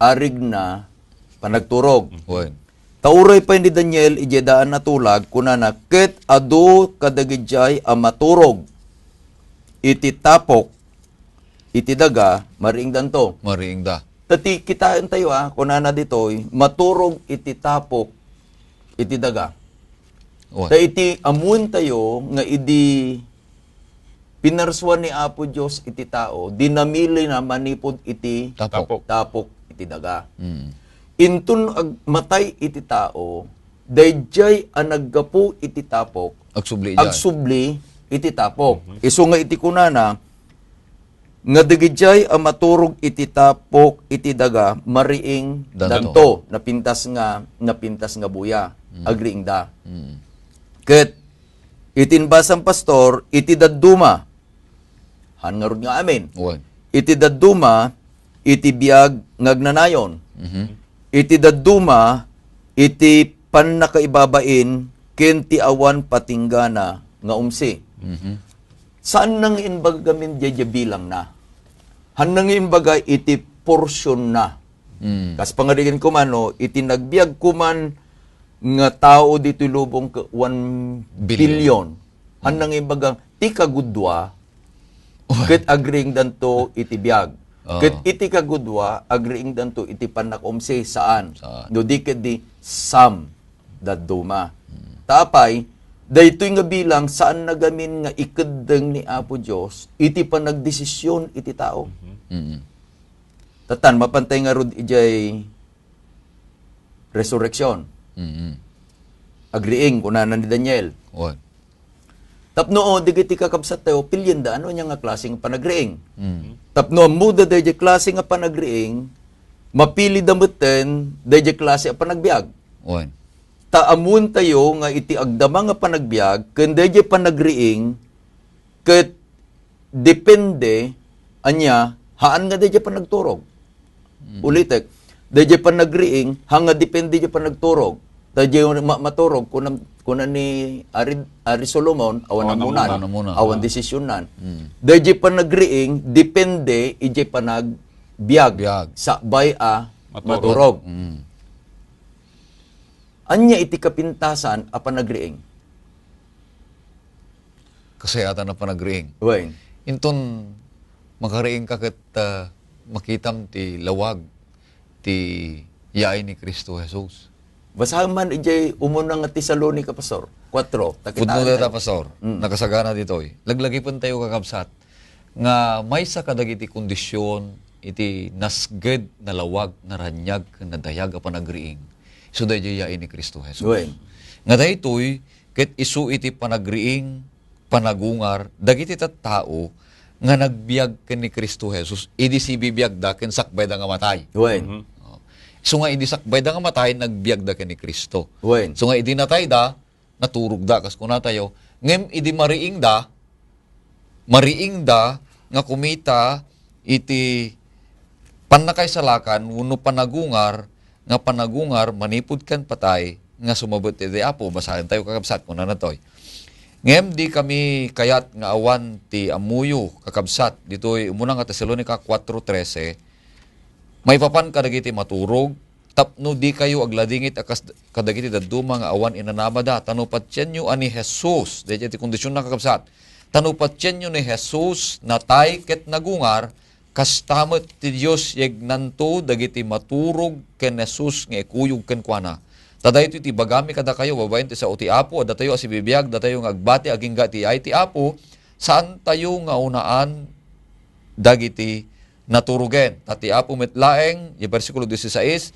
arigna panagturog. Wen. Ta uray pay ni Daniel idiay daan a tulag, kunana, ket adu kadagidiay a maturog iti tapok iti daga, mariingdanto. Mariingda. Ta ti kitaen tayo, a, kunana ditoy, maturog iti tapok iti daga. Wen. Ta iti ammoen tayo nga idi pinarsuan ni Apo Dios iti tao, di namili na manipud iti Tapok. tapok iti daga. Mm. Inton ag-, matay iti tao, daydiay a naggapu iti tapok, Agsubli idiay. agsubli iti tapok. Isu nga iti kunana, nga dagidiay a maturog iti tapok iti daga, mariing Danto. danto, napintas nga, napintas nga buya, agriingda. Mm. Ket iti inbasam, Pastor, iti dadduma, han ngarud nga amin. Wen. Iti dadduma, iti biag nga agnanayon. Mhm. Iti dadduma, iti pannakaibabain ken ti awan patinggana nga umsi. Mhm. Saan nang imbaga gamin diay bilangna? Han nang imbaga iti porsionna. Mm. Kas pangarigan kuman, no, iti nagbiag kuman nga tao ditoy lubong ket one Billion. billion. Han nang imbaga ti kagudua, ket agriingdanto iti biag. Oo. Ket iti kagudua, agriingdanto iti pannakaumsi, saan? Saan? No di ket di, sam dadduma. Ta apay, daytoy nga bilang, saan nagamin nga ikeddeng ni Apo Dios iti panagdesisyon iti tao. Mm. Tatan, mapantay ngarud idiay resurrection. Mm. Agriing, kunana ni Daniel. Wen. Tapno, o, digiti kakabsat tayo, pilienda, ano nia nga klase nga panagriing? Mm. Tapno ammoda daydiay klase nga panagriing, mapilida metten daydiay klase a panagbiag. Wen. Ta ammoen tayo nga iti agdama nga panagbiag ken daydiay panagriing, ket depende, ania, haan nga daydiay panagturog. Ulitek, daydiay panagriing, haan nga depende daydiay panagturog. Daydiay ma-, maturog, kunam, kuna ni Ari, Ari Solomon, awan Awan amunan, amunan. Awan amunan. Awan desisyonan. Mm. Dayjay panagriing, depende, ijay panagbiag. Biag. Sakbay a Maturog. maturog. Mm. Ania iti kapintasan a panagriing? Kasayatan a panagriing. Wen. Inton makariing ka ket, ah, makitam ti lawag ti yaay ni Cristo Jesus. Basaem man idiay umuna nga Tesalonica, Pastor. Kuatro. Ta Pudno kitaan dayta, tayo. Pastor. Mm. Nakasagana ditoy. Laglagipentayo, kakabsat, nga maysa kadagiti kondisyon iti nasged, nalawag, naraniag, ken nadayag a panagriing. Isu daydiay yaay ni Cristo Jesus. Wen. Nga daytoy, ket isu iti panagriing, panagungar dagiti tattao nga nagbiag ken ni Cristo Jesus idi sibibiagda ken sakbayda nga matay. Wen. Mhm. Oh. So nga idi sakbayda nga matay, nagbiagda ken ni Cristo. Wen. So nga idi natayda, naturogda, kas kunatayo. Ngem idi mariingda, mariingda nga kumita iti pannakaisalakan wenno panagungar nga panagungar manipud ken patay nga sumabet iti Apo. Basaentayo, kakabsat, kunana toy, "Ngem di kami kayat nga awan ti ammoyo, kakabsat," ditoy umuna nga Tesalonica kuatro trese, maipapan kadagiti maturog, tapno dikayo agladingit a kas kadagiti dadduma nga awan inanamada, ta no patienyo a ni Jesus, daydiay ti kondisionna, kakabsat, ta no patienyo ni Jesus, natay ket nagungar, kasta met ti Dios yagnanto dagiti maturog ken Jesus nga ikuyog kenkuana. Ta daytoy ti ibagami kadakayo babaen ti sao ti Apo, a datayo a sibibiag, datayo nga agbati agingga iti yaay ti Apo, saantayo nga unaan dagiti naturogen. Ta ti Apo met laeng, ya bersikulo dieciséis,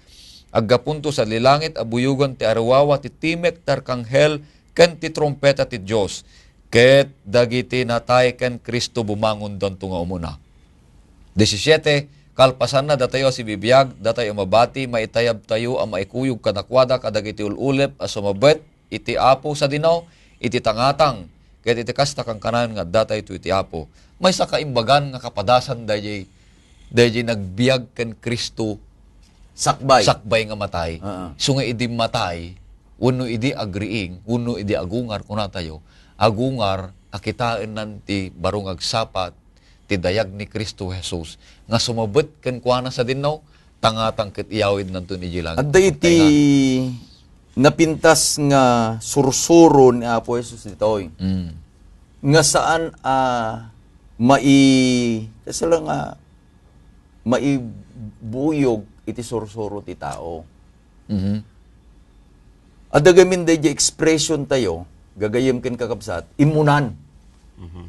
aggapunto sadi langit a buyogan ti aruawa, ti timek, ti arkanghel, ken ti trumpeta ti Dios. Ket dagiti natay ken Cristo bumangondonto nga umuna. Disisyete, kalpasanna, datayo a sibibiag, datayo a mabati, maitayabtayo a maikuyog kadakuada kadagiti ul-ulep a sumabet iti Apo sadino, iti tangatang, ket iti kasta kankanayon nga addatayto iti Apo. Maysa kaimbagan nga kapadasan daydiay, daydiay nagbiag ken Cristo Sakbay. sakbay nga matay. Aa. So nga idi matay, wenno idi agriing, wenno idi agungar, kunatayo, agungar a kitaennan ti baro nga agsapa ti dayag ni Cristo Jesus nga sumabet kenkuana sadino, tangatang ket iyawidnanto idiay langit. Adda iti Taingan. napintas nga sursuro ni Apo Jesus ditoy. Mm. Nga saan a mai-, kasla nga maibuyog iti sursuro ti tao. Mhm. Adda gamin daydiay expression tayo, gagayem ken kakabsat, immunan. Mhm.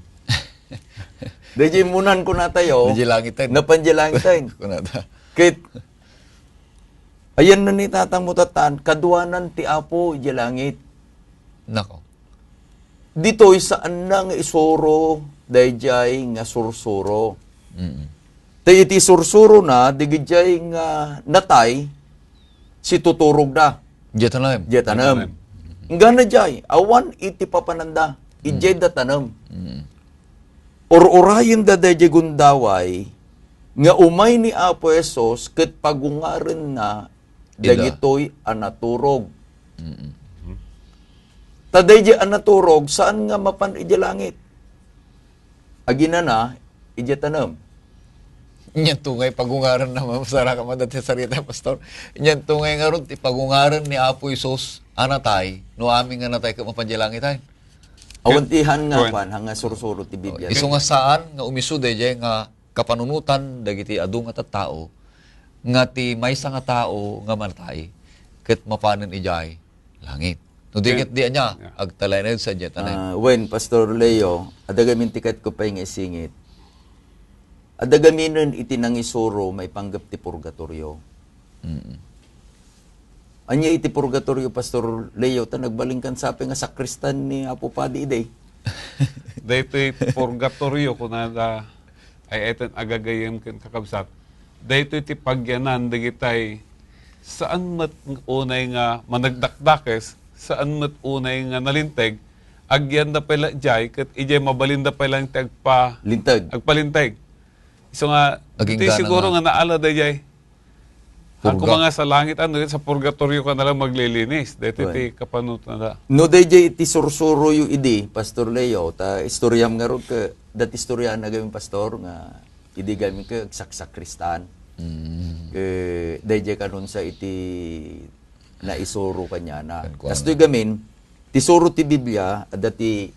Daydiay immunan kunatayo, Daydiay langiten. napan diay langiten. Kunata. Ket, ayan na ni tatang mo tatan, kaduanan ti Apo idiay langit. Nako. Ditoy saanna nga isuro daydiay nga sursuro. Mm. Ta iti sursurona, dagijay nga natay, situturogda. Diay tanem. Diay tanem. Diay tanem. Inggana jay, awan iti papananda, Mm. idiay da tanem. Mm. Ur-urayenda daydiay gundaway nga umay ni Apo Jesus ket pagungarenna Ida. dagitoy a naturog. Mm-mm. Ta daydiay a naturog, saan nga mapan idiay langit? Aginana, idiay tanem. Niyan tungay pagungaren na, masaraka man dati sarita, Pastor. Niyan tungay ngarud ti pagungaren ni Apo Jesus a natay, no amin nga natay ket mapan idiay langit ay. Awan ti han nga Kuwan. pan, han nga sursuro ti Biblia. Isu nga saan nga umisu daydiay nga kapanunotan dagiti adu nga tattao nga ti maysa nga tao nga matay ket mapanen idiay langit. No di Ken-, ket di ania, yeah. agtalened sa diay tanem. Ah, wen, Pastor Leo, adda gamin ti ket ko pay nga isingit. Adda gaminen iti nangisuro maipanggep ti purgatorio. Mm. Ania iti purgatorio, Pastor Leo, ta nagbalinkan sapay nga sakristan ni Apo Padi idi. Daytoy purgatorio, kunada, ay eten agagayem ken kakabsat. Daytoy ti pagyanan dagitay saan met unay nga managdakdakes, saan met unay nga nalinteg, agyanda pay la jay, ket ijay mabalinda pay lang ti agpa-, Linteg. agpalinteg. So nga, Aging iti gana siguro nga. nga naala dayjay. Purga. Koma nga sa langit, ano, sa purgatorio ka na lang maglilinis. Daytoy ti kapanutna da. No, dayjay iti sursuroyo idi, Pastor Leo, ta istoriam ngarud ket, dat istorya na gamin, Pastor, nga idi gamin ket agsaksakristan. Mm. Ket dayjay kanunsa iti naisuro kaniana. Kastoy gamin, ti suro ti Biblia, adda ti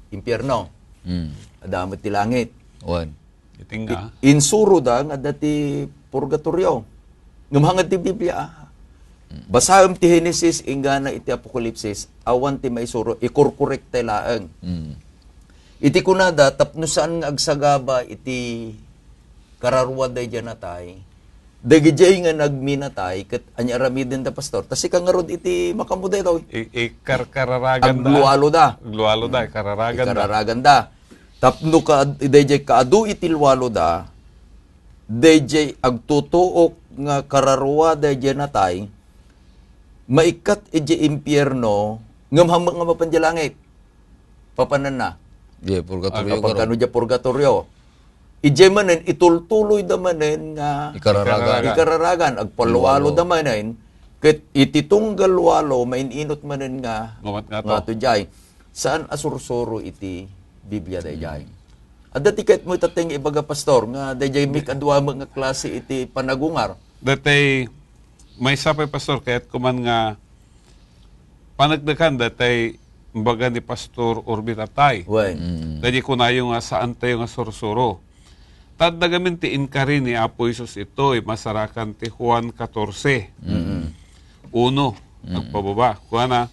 impierno. Mm. Adda met ti langit. Wen. Iti nga. I-, insuro da nga adda ti purgatorio. Ngem hangad ti Biblia, ah. Mm. Basaem ti Genesis, inggana iti Apokalipsis, awan ti maisuro, ikorkorekta laeng. Mm. Iti kunada, tapno saan nga agsagaba iti kararua daydiay natay, dagidiay nga nagminatay, ket ania aramiden da, Pastor? Ta sika ngarud iti makaammo daytoy. I-, ikarkararagan da. Aglualo da. Aglualo da, ikararagan da. Ikararagan da. Tapno ka, daydiay kaadu iti lualo da, daydiay agtutuok nga kararua daydiay natay, maikkat idiay impierno, ngem hambuek nga mapan idiay langit. Papananna. Diay purgatorio. Ah, kapan kano diay purgatorio. Idiay manen, itultuloy da manen nga ikararagan. Ikararagan, agpalualo da manen, ket iti tunggal walo, main-inot manen nga ngato diay. Saan a sursuro iti Biblia daydiay. Hmm. Adda ti ket mo itateng ibaga, Pastor, nga daydiay mikadua met nga klase iti panagungar. Datay, maysa pay, Pastor, kayat ko man nga paneknekan datay imbaga ni Pastor Orbi tatay. Wen. Mm. Daydiay kunayo nga saan tayo nga sursuro. Ta adda gamin ti inkari ni Apo Jesus itoy, masarakan ti Juan katorse. Mm. Uno, mm, agpababa. Kuana,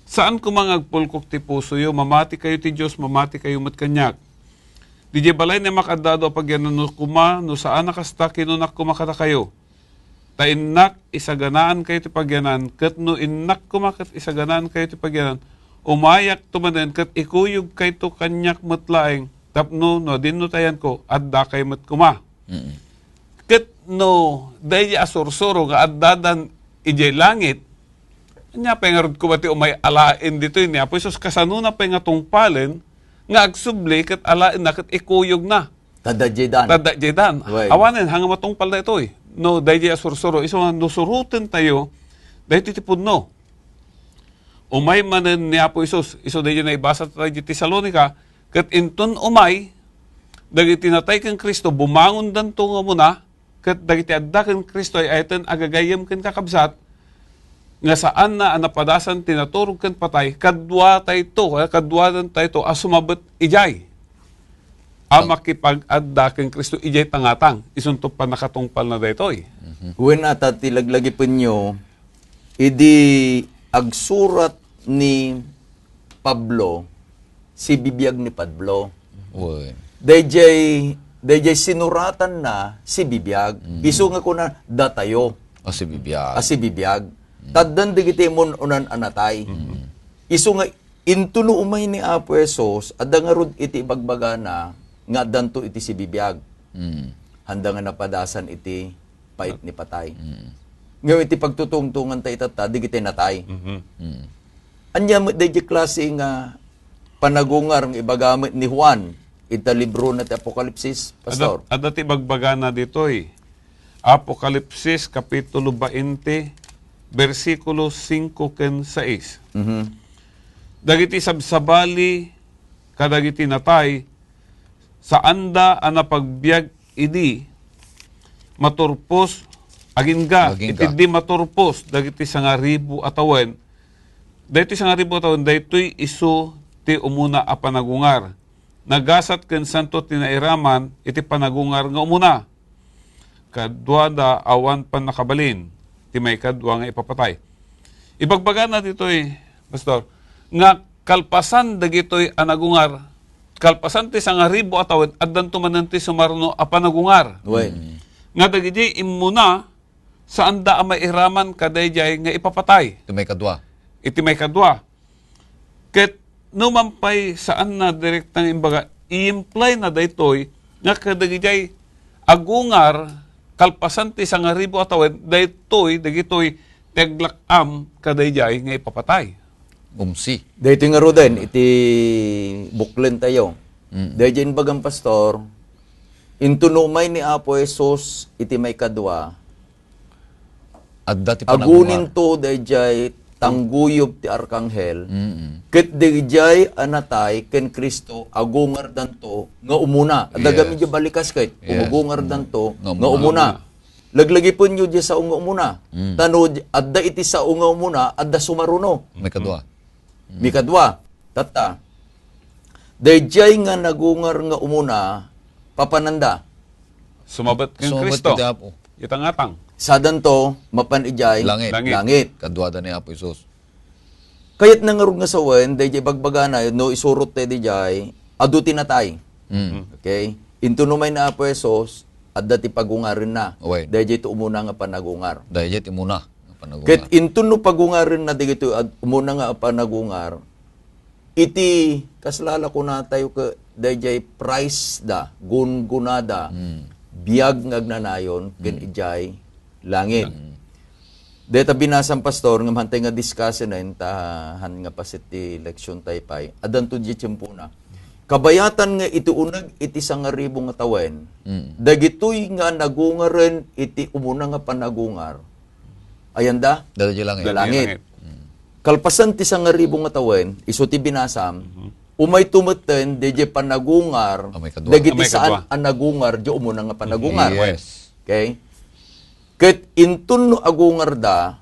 "Saan koma nga agpulkok ti pusoyo, mamati kayo ti Dios, mamati kayo met kaniak. Didiay balay ni Amak adda adu a pagyanan no koma, no saan a kasta, kinunak koma kadakayo. Ta innak, isaganaan kayo ti pagyanan, ket no innak koma ket isaganaan kayo ti pagyanan, umayak to manen ket ikuyog kayto kaniak met laeng, tapno no adinno tayanko, adda kayo met koma." Mm. Ket no daydiay a sursuro nga addadan idiay langit, ania pay ngarud koma ti umay alaen ditoy ni Apo Jesus? Kasanona pay nga tungpalen nga agsubli ket alaenna ket ikuyogna? Tadda diay dan. Tadda diay dan. Wen. Awanen, hanga matungpal daytoy. No, daydiay a sursuro, isu nga no suroten tayo, daytoy ti pudno. Umay manen ni Apo Jesus, isu daydiay naibasa tayo iti Tesalonica, ket inton umay, dagiti natay ken Cristo, bumangondanto nga umuna, ket dagiti adda ken Cristo ay ayten agagayyem ken kakabsat, nga saanna a napadasan ti naturog ken patay, kaduatayto, eh, kaduadantayto a sumabet idiay a makipag-adda ken Cristo idiay tangatang. Isunto pannakatungpalna daytoy. Mhm. Wen, ata ti laglagipenyo, idi agsurat ni Pablo, sibibiag ni Pablo. Wen. Dayjay, dayjay sinuratanna, sibibiag. Mm. Isu nga kuna, datayo. A sibibiag. A sibibiag. Mm. Taddan dagiti mun-unan a natay. Mm. Isu nga, intuno umay ni Apo Jesus, adda ngarud iti ibagbagana nga addanto iti sibibiag. Mm. Handa nga napadasan iti pait ni patay. Mm. Ngem iti pagtutungtongan ta itatta, dagiti natay. Mhm. Mm. Ania met dayjay klase nga panagungar nga ibaga met ni Juan ita libro na ti Apokalipsis, Pastor? Adda, adda ti ibagbagana ditoy. Apokalipsis, Kapitulo bainte, bersikulo singko ken sais. Mhm. Dagiti sabsabali kadagiti natay, saanda a napagbiag idi maturpos agingga. Agingga. Iti di maturpos dagiti sangaribu a tawen, daytoy sangaribu a tawen, daytoy isu ti umuna a panagungar. Nagasat ken santo ti nairaman iti panagungar nga umuna. Kaduada awan pannakabalin ti maikadua nga ipapatay. Ibagbagana ditoy, Pastor, nga kalpasan dagitoy a nagungar, kalpasan ti sangaribu a tawen, addanto manen ti sumarno a panagungar. Wen. Mm. Nga dagiti immuna, saanda a mairaman kadaydiay nga ipapatay. Iti maikadua. Iti maikadua. Ket no man pay saanna direkta nga imbaga, i-imply na daytoy nga kadagijay agungar kalpasan ti sangaribu a tawen, daytoy dagitoy ti aglak-am kadayjay nga ipapatay. Umsi. Daytoy ngaruden iti buklen tayo. Mm. Dayjay imbagam, Pastor, intuno umay ni Apo Jesus iti maikadua, Adda ti panagungar. Aguninto daydiay tangguyop ti arkanghel, Mm-mm. ket daydiay a natay ken Cristo, agungardanto nga umuna. Adda Yes. gamin di balikas ket Yes. umagungardanto Nga nga umuna. umuna. Laglagipenyo di sao nga umuna. Mm. Tano di-, adda iti sao nga umuna, adda sumaruno. Maikadua. Mm. Maikadua, tatta. Daydiay nga nagungar nga umuna, papananda. Sumabet ken Sumabet Cristo. Iti Apo. Ita ngatang. Sadanto, mapan idiay Langit. Langit. langit. Kaduada ni Apo Jesus. Kayatna ngarud nga sawen, daydiay bagbagana, no isurot tayo diay, adu ti natay. Mm. Okay? Inton umay na Apo Jesus, adda ti pagungarenna. Wen. Daydiay ti umuna nga panagungar. Daydiay ti umuna nga panagungar. Ket inton no pagungarenna dagitoy ad-, umuna nga panagungar, iti kasla la kunatayo ket daydiay price da, gungunada, Mm. biag nga agnanayon, ken Mm. idiay langit. Mm. Dayta binasam, Pastor, ngem hantay nga discussenen ta han nga paset ti leksyon tayo pay. Addanto di tiempona. Kabayatan nga iti uneg iti sangaribu nga tawen, Mm. dagitoy nga nagungaren iti umuna nga panagungar, ayanda? Dala di langit. Dala langit. Langit. Mm. Kalpasan ti sangaribu nga tawen, isu ti binasam, Mhm. umay tumeten, daydiay panagungar, Amay kadua. dagiti Amay saan kadua. a nagungar, di umuna nga panagungar. Yes. Okay? Ket inton no agungarda,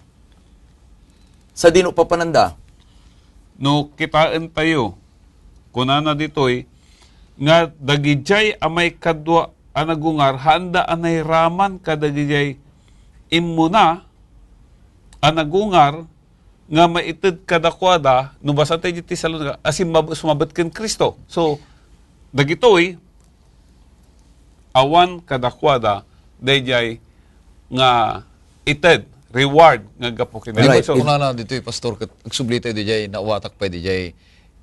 sadino papananda? No kitaentayo, kunana ditoy, nga dagidiay a maikadua a nagungar, haanda a nairaman kadagidiay immuna a nagungar nga maited kadakuada, no basatay di Tesalonica, a simmab-, sumabet ken Cristo. So, dagitoy, awan kadakuada daydiay nga ited, reward nga gapu ken Right. Diay. So, kunana ditoy, Pastor, ket agsubli tayo diay, nawatak pay diay,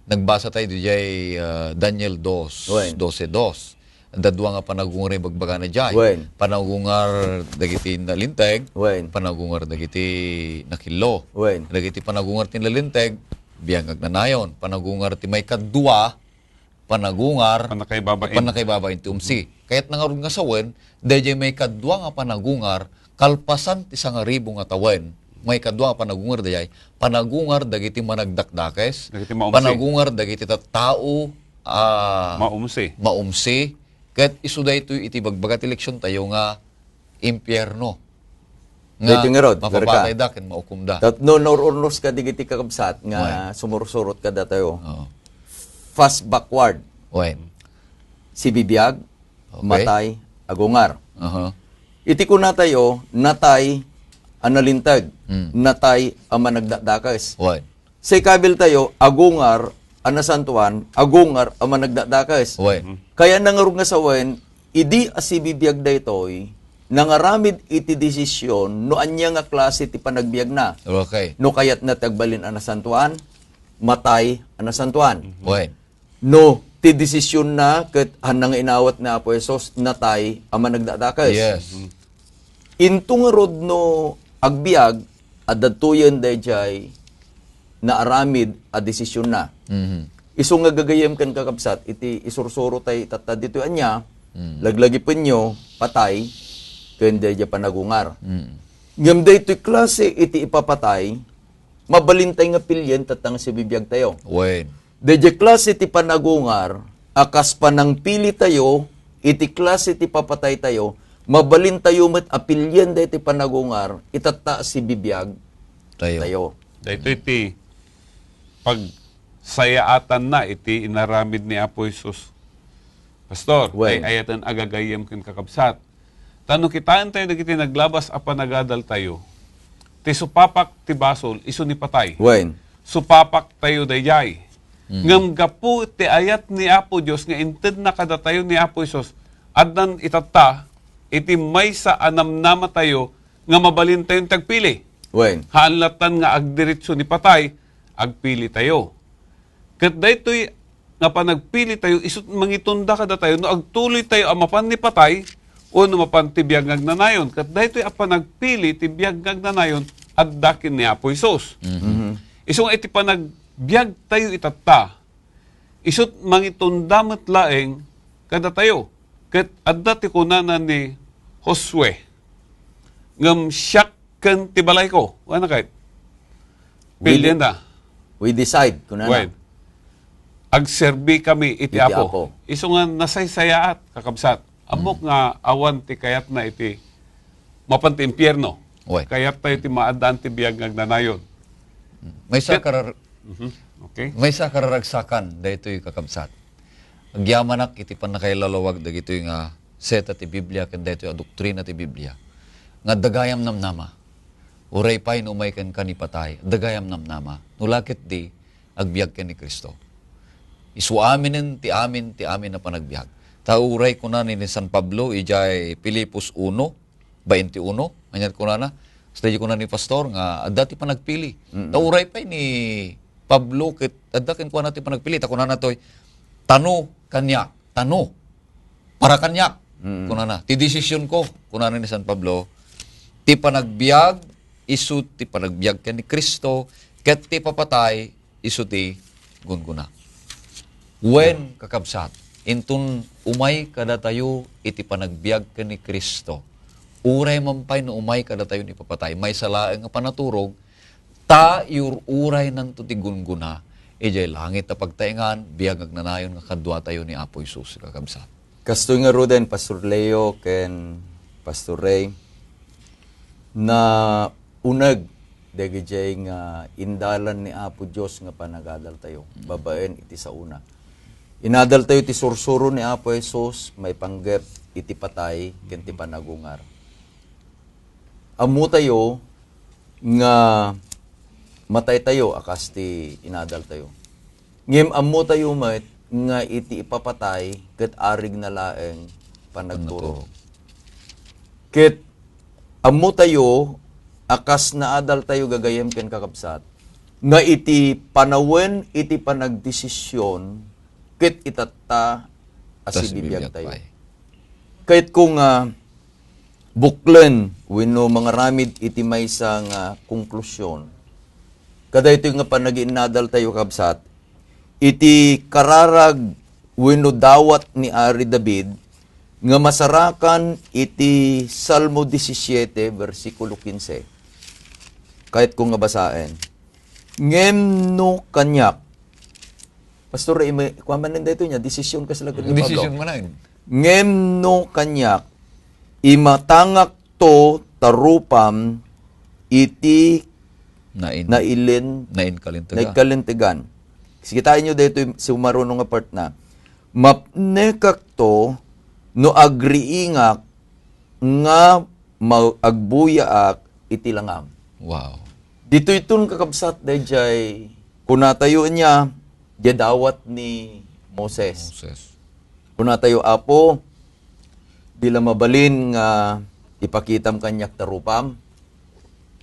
nagbasa tayo diay, ah, Daniel dos, Wen. dose dos. Adda dua nga panagungar nga ibagbagana diay. Wen. Panagungar dagiti nalinteg, Wen. panagungar dagiti nakillo. Wen. Dagiti panagungar ti nalinteg, biag nga agnanayon. Panagungar ti maikadua, panagungar, Pannakaibaba. pannakaibaba ti umsi. Kayatna ngarud nga sawen, daydiay maikadua nga panagungar, kalpasan ti sangaribu nga tawen, maikadua nga panagungar daydiay, panagungar dagiti managdakdakes, Dagiti maumsi. panagungar dagiti tattao, ah, Maumsi. maumsi, ket isu daytoy iti bagbaga ti leksyon tayo nga impierno. Nga Daytoy ngarud, mapapatayda ken maukomda. Tapno naur-urnos ka digiti kakabsat nga Wen. sumursurot kadatayo. Oo. Fast backward. Wen. Sibibiag, Okay. matay, agungar. Aha. Iti kunatayo, natay a nalinteg, Mm. natay a managdakdakes. Wen. Say kabil tayo, agungar a nasantuan, agungar a managdakdakes. Wen. Kayatna ngarud nga sawen, idi a sibibiag daytoy, nangaramid iti desisyon no ania nga klase ti panagbiagna. Okay. No kayatna ti agbalin a nasantuan, matay a nasantuan. Wen. No, ti desisionna ket hanna nga inawat ni Apo Jesus, natay a managdakdakes. Yes. Into ngarud no agbiag, adda tuyen daydiay naaramid a desisionna. Mhm. Isu nga gagayyem ken kakabsat, iti isursuro tay tatta ditoy ania, Mhm. laglagipenyo, patay, ken daydiay panagungar. Mhm. Ngem daytoy klase iti ipapatay, mabalintay nga pilien tatta nga sibibiag tayo. Wen. Daydiay klase ti panagungar a kas panangpili tayo iti klase ti papatay tayo, mabalin tayo met a pilien daytoy panagungar itatta a sibibiag Tayo. tayo. Daytoy ti pagsayaatanna iti inaramid ni Apo Jesus. Pastor, Wen. ay ayaten a gagayyem ken kakabsat. Ta no kitaentayo dagiti naglabas a panagadaltayo, ti supapak ti basol, isu ni patay. Wen. Supapak tayo daydiay. Mm. Ngem gapu ti ayat ni Apo Dios nga intedna kadatayo ni Apo Jesus, addan itatta iti maysa a namnamatayo nga mabalintayon ti agpili. Wen. Haan lattan nga agdiretso ni patay, agpili tayo. Ket daytoy nga panagpili tayo, isut' mangitunda kadatayo no agtuloy tayo a mapan ni patay wenno mapan ti biag nga agnanayon. Ket daytoy a panagpili ti biag nga agnanayon, adda ken ni Apo Jesus. Mhm. Mhm. Isu nga iti panagbiag tayo itatta, isut' mangitunda met laeng kadatayo. Ket adda ti kunana ni Josue, "Ngem siak ken ti balayko. Ano kay? We Pilien de-, da. We decide, kunana. Wen. Agserbi kami iti Iti Apo. Apo. Isu nga nasaysayaat, kakabsat. Ammok Mm. nga awan ti kayatna iti mapan ti impierno. Wen. Kayat tayo ti maaddaan ti biag nga agnanayon. Maysa Ket-, karar-, Mhm. Okay. Maysa kararagsakan daytoy, kakabsat. Agyamanak iti pannakailalawag dagitoy nga seta ti Biblia ken daytoy a doktrina ti Biblia nga adda gayam namnama. Uray pay no umay kenka ni patay, adda gayam namnama. No la ketdi, agbiag ken ni Cristo. Isu aminen ti amin, ti amin a panagbiag. Ta uray kuna ni San Pablo idiay Filipos uno, baintiuno, ania kunana? Kasta di kuna ni Pastor nga adda ti panagpili. Mm-mm. Ta uray pay ni Pablo ket adda kenkuana ti panagpili. Ta kunana toy, "Tano kaniak, tano para kaniak." Mm. Kunana, "Ti desisionko," kunana ni San Pablo, "ti panagbiag, isu ti panagbiag ken ni Cristo, ket ti papatay, isu ti gungguna." Wen, kakabsat, inton umay kadatayo iti panagbiag ken ni Cristo, uray man pay no umay kadatayo ni papatay, maysa laeng nga panaturog, ta iur-uraynanto ti gungguna idiay langit a pagtaengan, biag agnanayon nga kaduatayo ni Apo Jesus, kakabsat. Kastoy ngaruden, Pastor Leo ken Pastor Ray, nauneg dagijay nga indalan ni Apo Dios nga panagadaltayo babaen iti saona. Inadaltayo ti sursuro ni Apo Jesus maipanggep iti patay ken ti panagungar. Ammotayo nga mataytayo a kas ti inadaltayo. Ngem ammotayo met nga iti ipapatay ket arigna laeng panagturog. Panagturog. Ket ammotayo a kas naadaltayo gagayem ken kakabsat, nga iti panawen iti panagdesision ket itatta a Tas sibibiagtayo. Bibiagtayo. Kayatko nga buklen wenno mangaramid iti maysa nga konklusion. Kadaytoy nga panagiinnadaltayo, kabsat, iti kararag wenno dawat ni Ari David nga masarakan iti Salmo disisiete, bersikulo kinse. Kayatko nga basaen. Ngem no kaniak, Pastor, imi-, kuan manen daytoy nia, desisyon kasla ken ni Pablo. Desisyon manen. Ngem no kaniak, imatangakto ta rupam iti Nain-, nailin-, nainkalintegan. Nainkalintegan. Sige, tayo nyo daytoy sumaruno nga part na. Mapnekakto no agriingak nga ma-, agbuyaak iti langam. Wow. Ditoy ton, kakabsat, dayjay kunatayo nia, diay dawat ni Moses. Moses. Kunatayo, "Apo, di la mabalin nga ipakitam kaniak ta rupam?"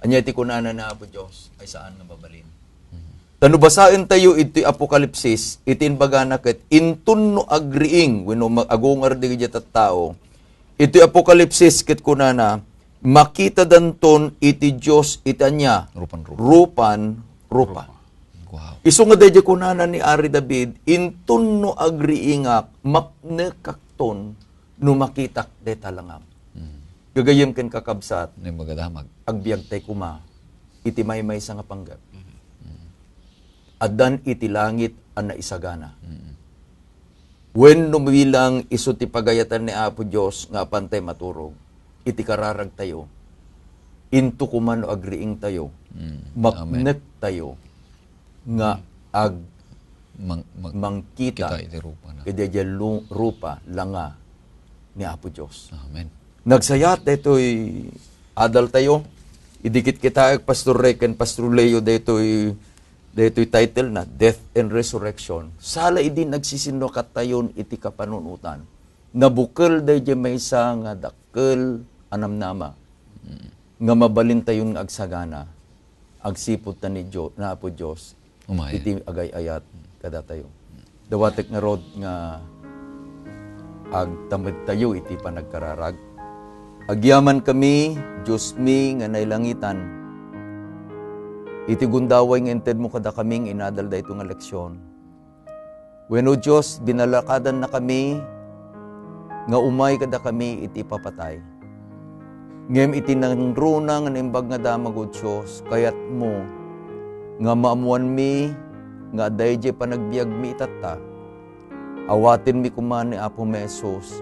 Ania ti kunana ni Apo Dios? Ay, saan nga mabalin. Mhm. Ta no basaentayo iti Apokalipsis, iti imbagana ket, "Inton no agriing wenno ma-, agungar dagiti tattao," iti Apokalipsis ket kunana, "Makitadanton iti Dios iti ania?" Rupan-rupa. Rupan-rupa. Rupa. Wow. Isu nga daydi kunana ni Ari David, "Inton no agriingak, mapnekakton no makitak dayta langam." Mm. Gagayem ken kakabsat, Nay magadamag. Agbiagtay koma iti maymaysa nga panggep. Mm. Addan iti langit a naisagana. Mm. Wenno bilang isu ti pagayatan ni Apo Dios nga apantay maturog iti kararagtayo, into koma no agriingtayo, Mm. Amen. Mapnektayo nga ag-, Mang-, mang-, mangkita kita iti rupa na. Iti diay lu-, rupa, langa ni Apo Dios. Amen. Nagsayat daytoy adaltayo. Idi kitkitaek, Pastor Rey ken Pastor Leo, daytoy, daytoy title na, Death and Resurrection. Sala idi nagsisinnukattayon iti kapanunotan. Nabukel daydiay maysa nga dakkel a namnama nga mabalintayon nga agsagana agsipud ta ni Dio-, na Apo Dios Umayen. Iti agay-ayat kadatayo. Dawatek ngarud nga agtamedtayo iti panagkararag. Agyamankami, Diosmi nga nailangitan, iti gundaway nga intedmo kadakami nga inadal daytoy nga leksyon. Wenno, Dios, binalakadannakami nga umay kadakami iti ipapatay. Ngem iti nangruna nga Naimbag nga Damag, O Dios, kayatmo nga maammoanmi nga adda idiay panagbiagmi itatta. Awatenmi koma ni Apomi a Jesus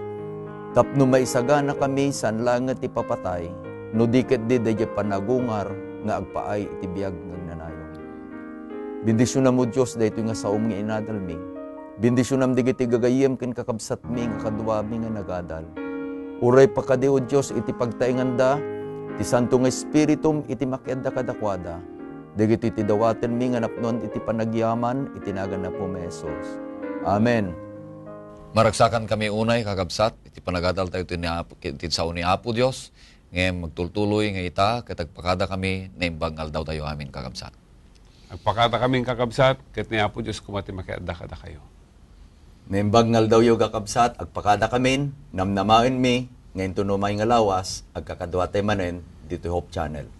tapno maisaganakami saan laeng nga ti ipapatay, no di ketdi daydiay panagungar nga agpaay iti biag nga agnanayon. Bendisionam, O Dios, daytoy nga saom nga inadalmi. Bendisionam dagiti gagayyem ken kakabsatmi nga kaduami nga nagadal. Uray pa kadi, O Dios, iti pagtaenganda ti Santo nga Espiritum iti makiadda kadakuada. Dagitoy ti dawatenmi nga napnoan iti panagyaman iti nagan ni Apomi a Jesus. Amen. Maragsakankami unay, kakabsat, iti panagadaltayo iti ni Apo, iti sao ni Apo Dios, ngem agtultuloy nga ita ket agpakadakami naimbag nga aldawtayo amin, kakabsat. Agpakadakamin, kakabsat, ket ni Apo Dios koma ti makiadda kadakayo. Naimbag nga aldawyo, kakabsat, agpakadakamin, namnamaenmi, nga intono may nga lawas, agkakaduatay manen ditoy Hope Channel.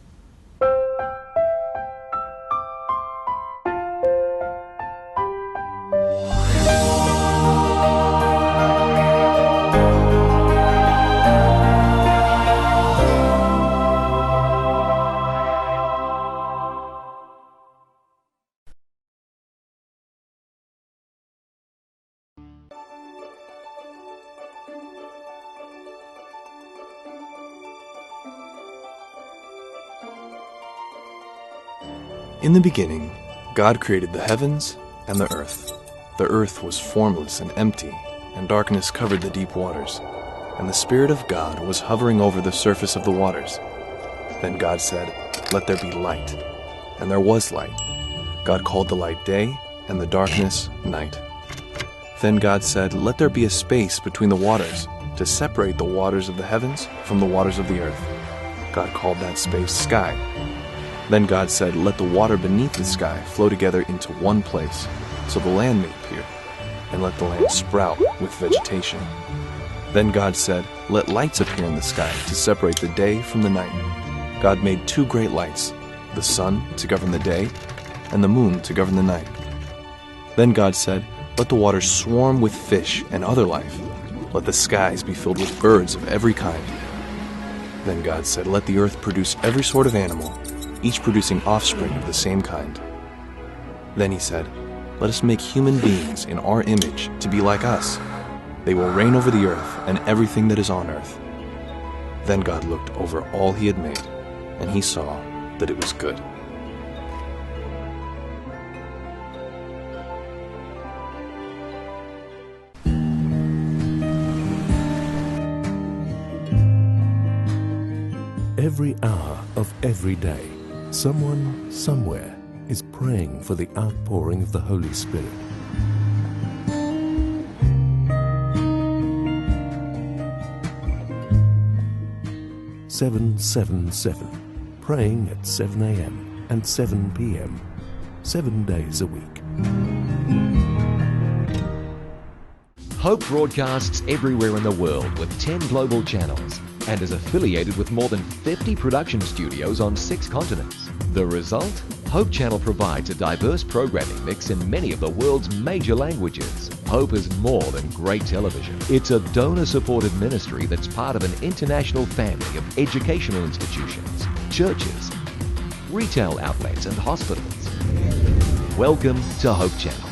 In the beginning, God created the heavens and the earth. The earth was formless and empty, and darkness covered the deep waters. And the Spirit of God was hovering over the surface of the waters. Then God said, "Let there be light." And there was light. God called the light day, and the darkness night. Then God said, "Let there be a space between the waters, to separate the waters of the heavens from the waters of the earth." God called that space sky. Then God said, "Let the water beneath the sky flow together into one place." So the land may appear, and let the land sprout with vegetation. Then God said, "Let lights appear in the sky to separate the day from the night." God made two great lights, the sun to govern the day, and the moon to govern the night. Then God said, "Let the waters swarm with fish and other life. Let the skies be filled with birds of every kind." Then God said, "Let the earth produce every sort of animal, each producing offspring of the same kind." Then he said, "Let us make human beings in our image to be like us. They will reign over the earth and everything that is on earth." Then God looked over all he had made, and he saw that it was good. Every hour of every day, someone somewhere is praying for the outpouring of the Holy Spirit. Seven seven seven, praying at seven a m and seven p m, seven days a week. Hope broadcasts everywhere in the world with ten global channels and is affiliated with more than fifty production studios on six continents. The result? Hope Channel provides a diverse programming mix in many of the world's major languages. Hope is more than great television. It's a donor-supported ministry that's part of an international family of educational institutions, churches, retail outlets, and hospitals. Welcome to Hope Channel.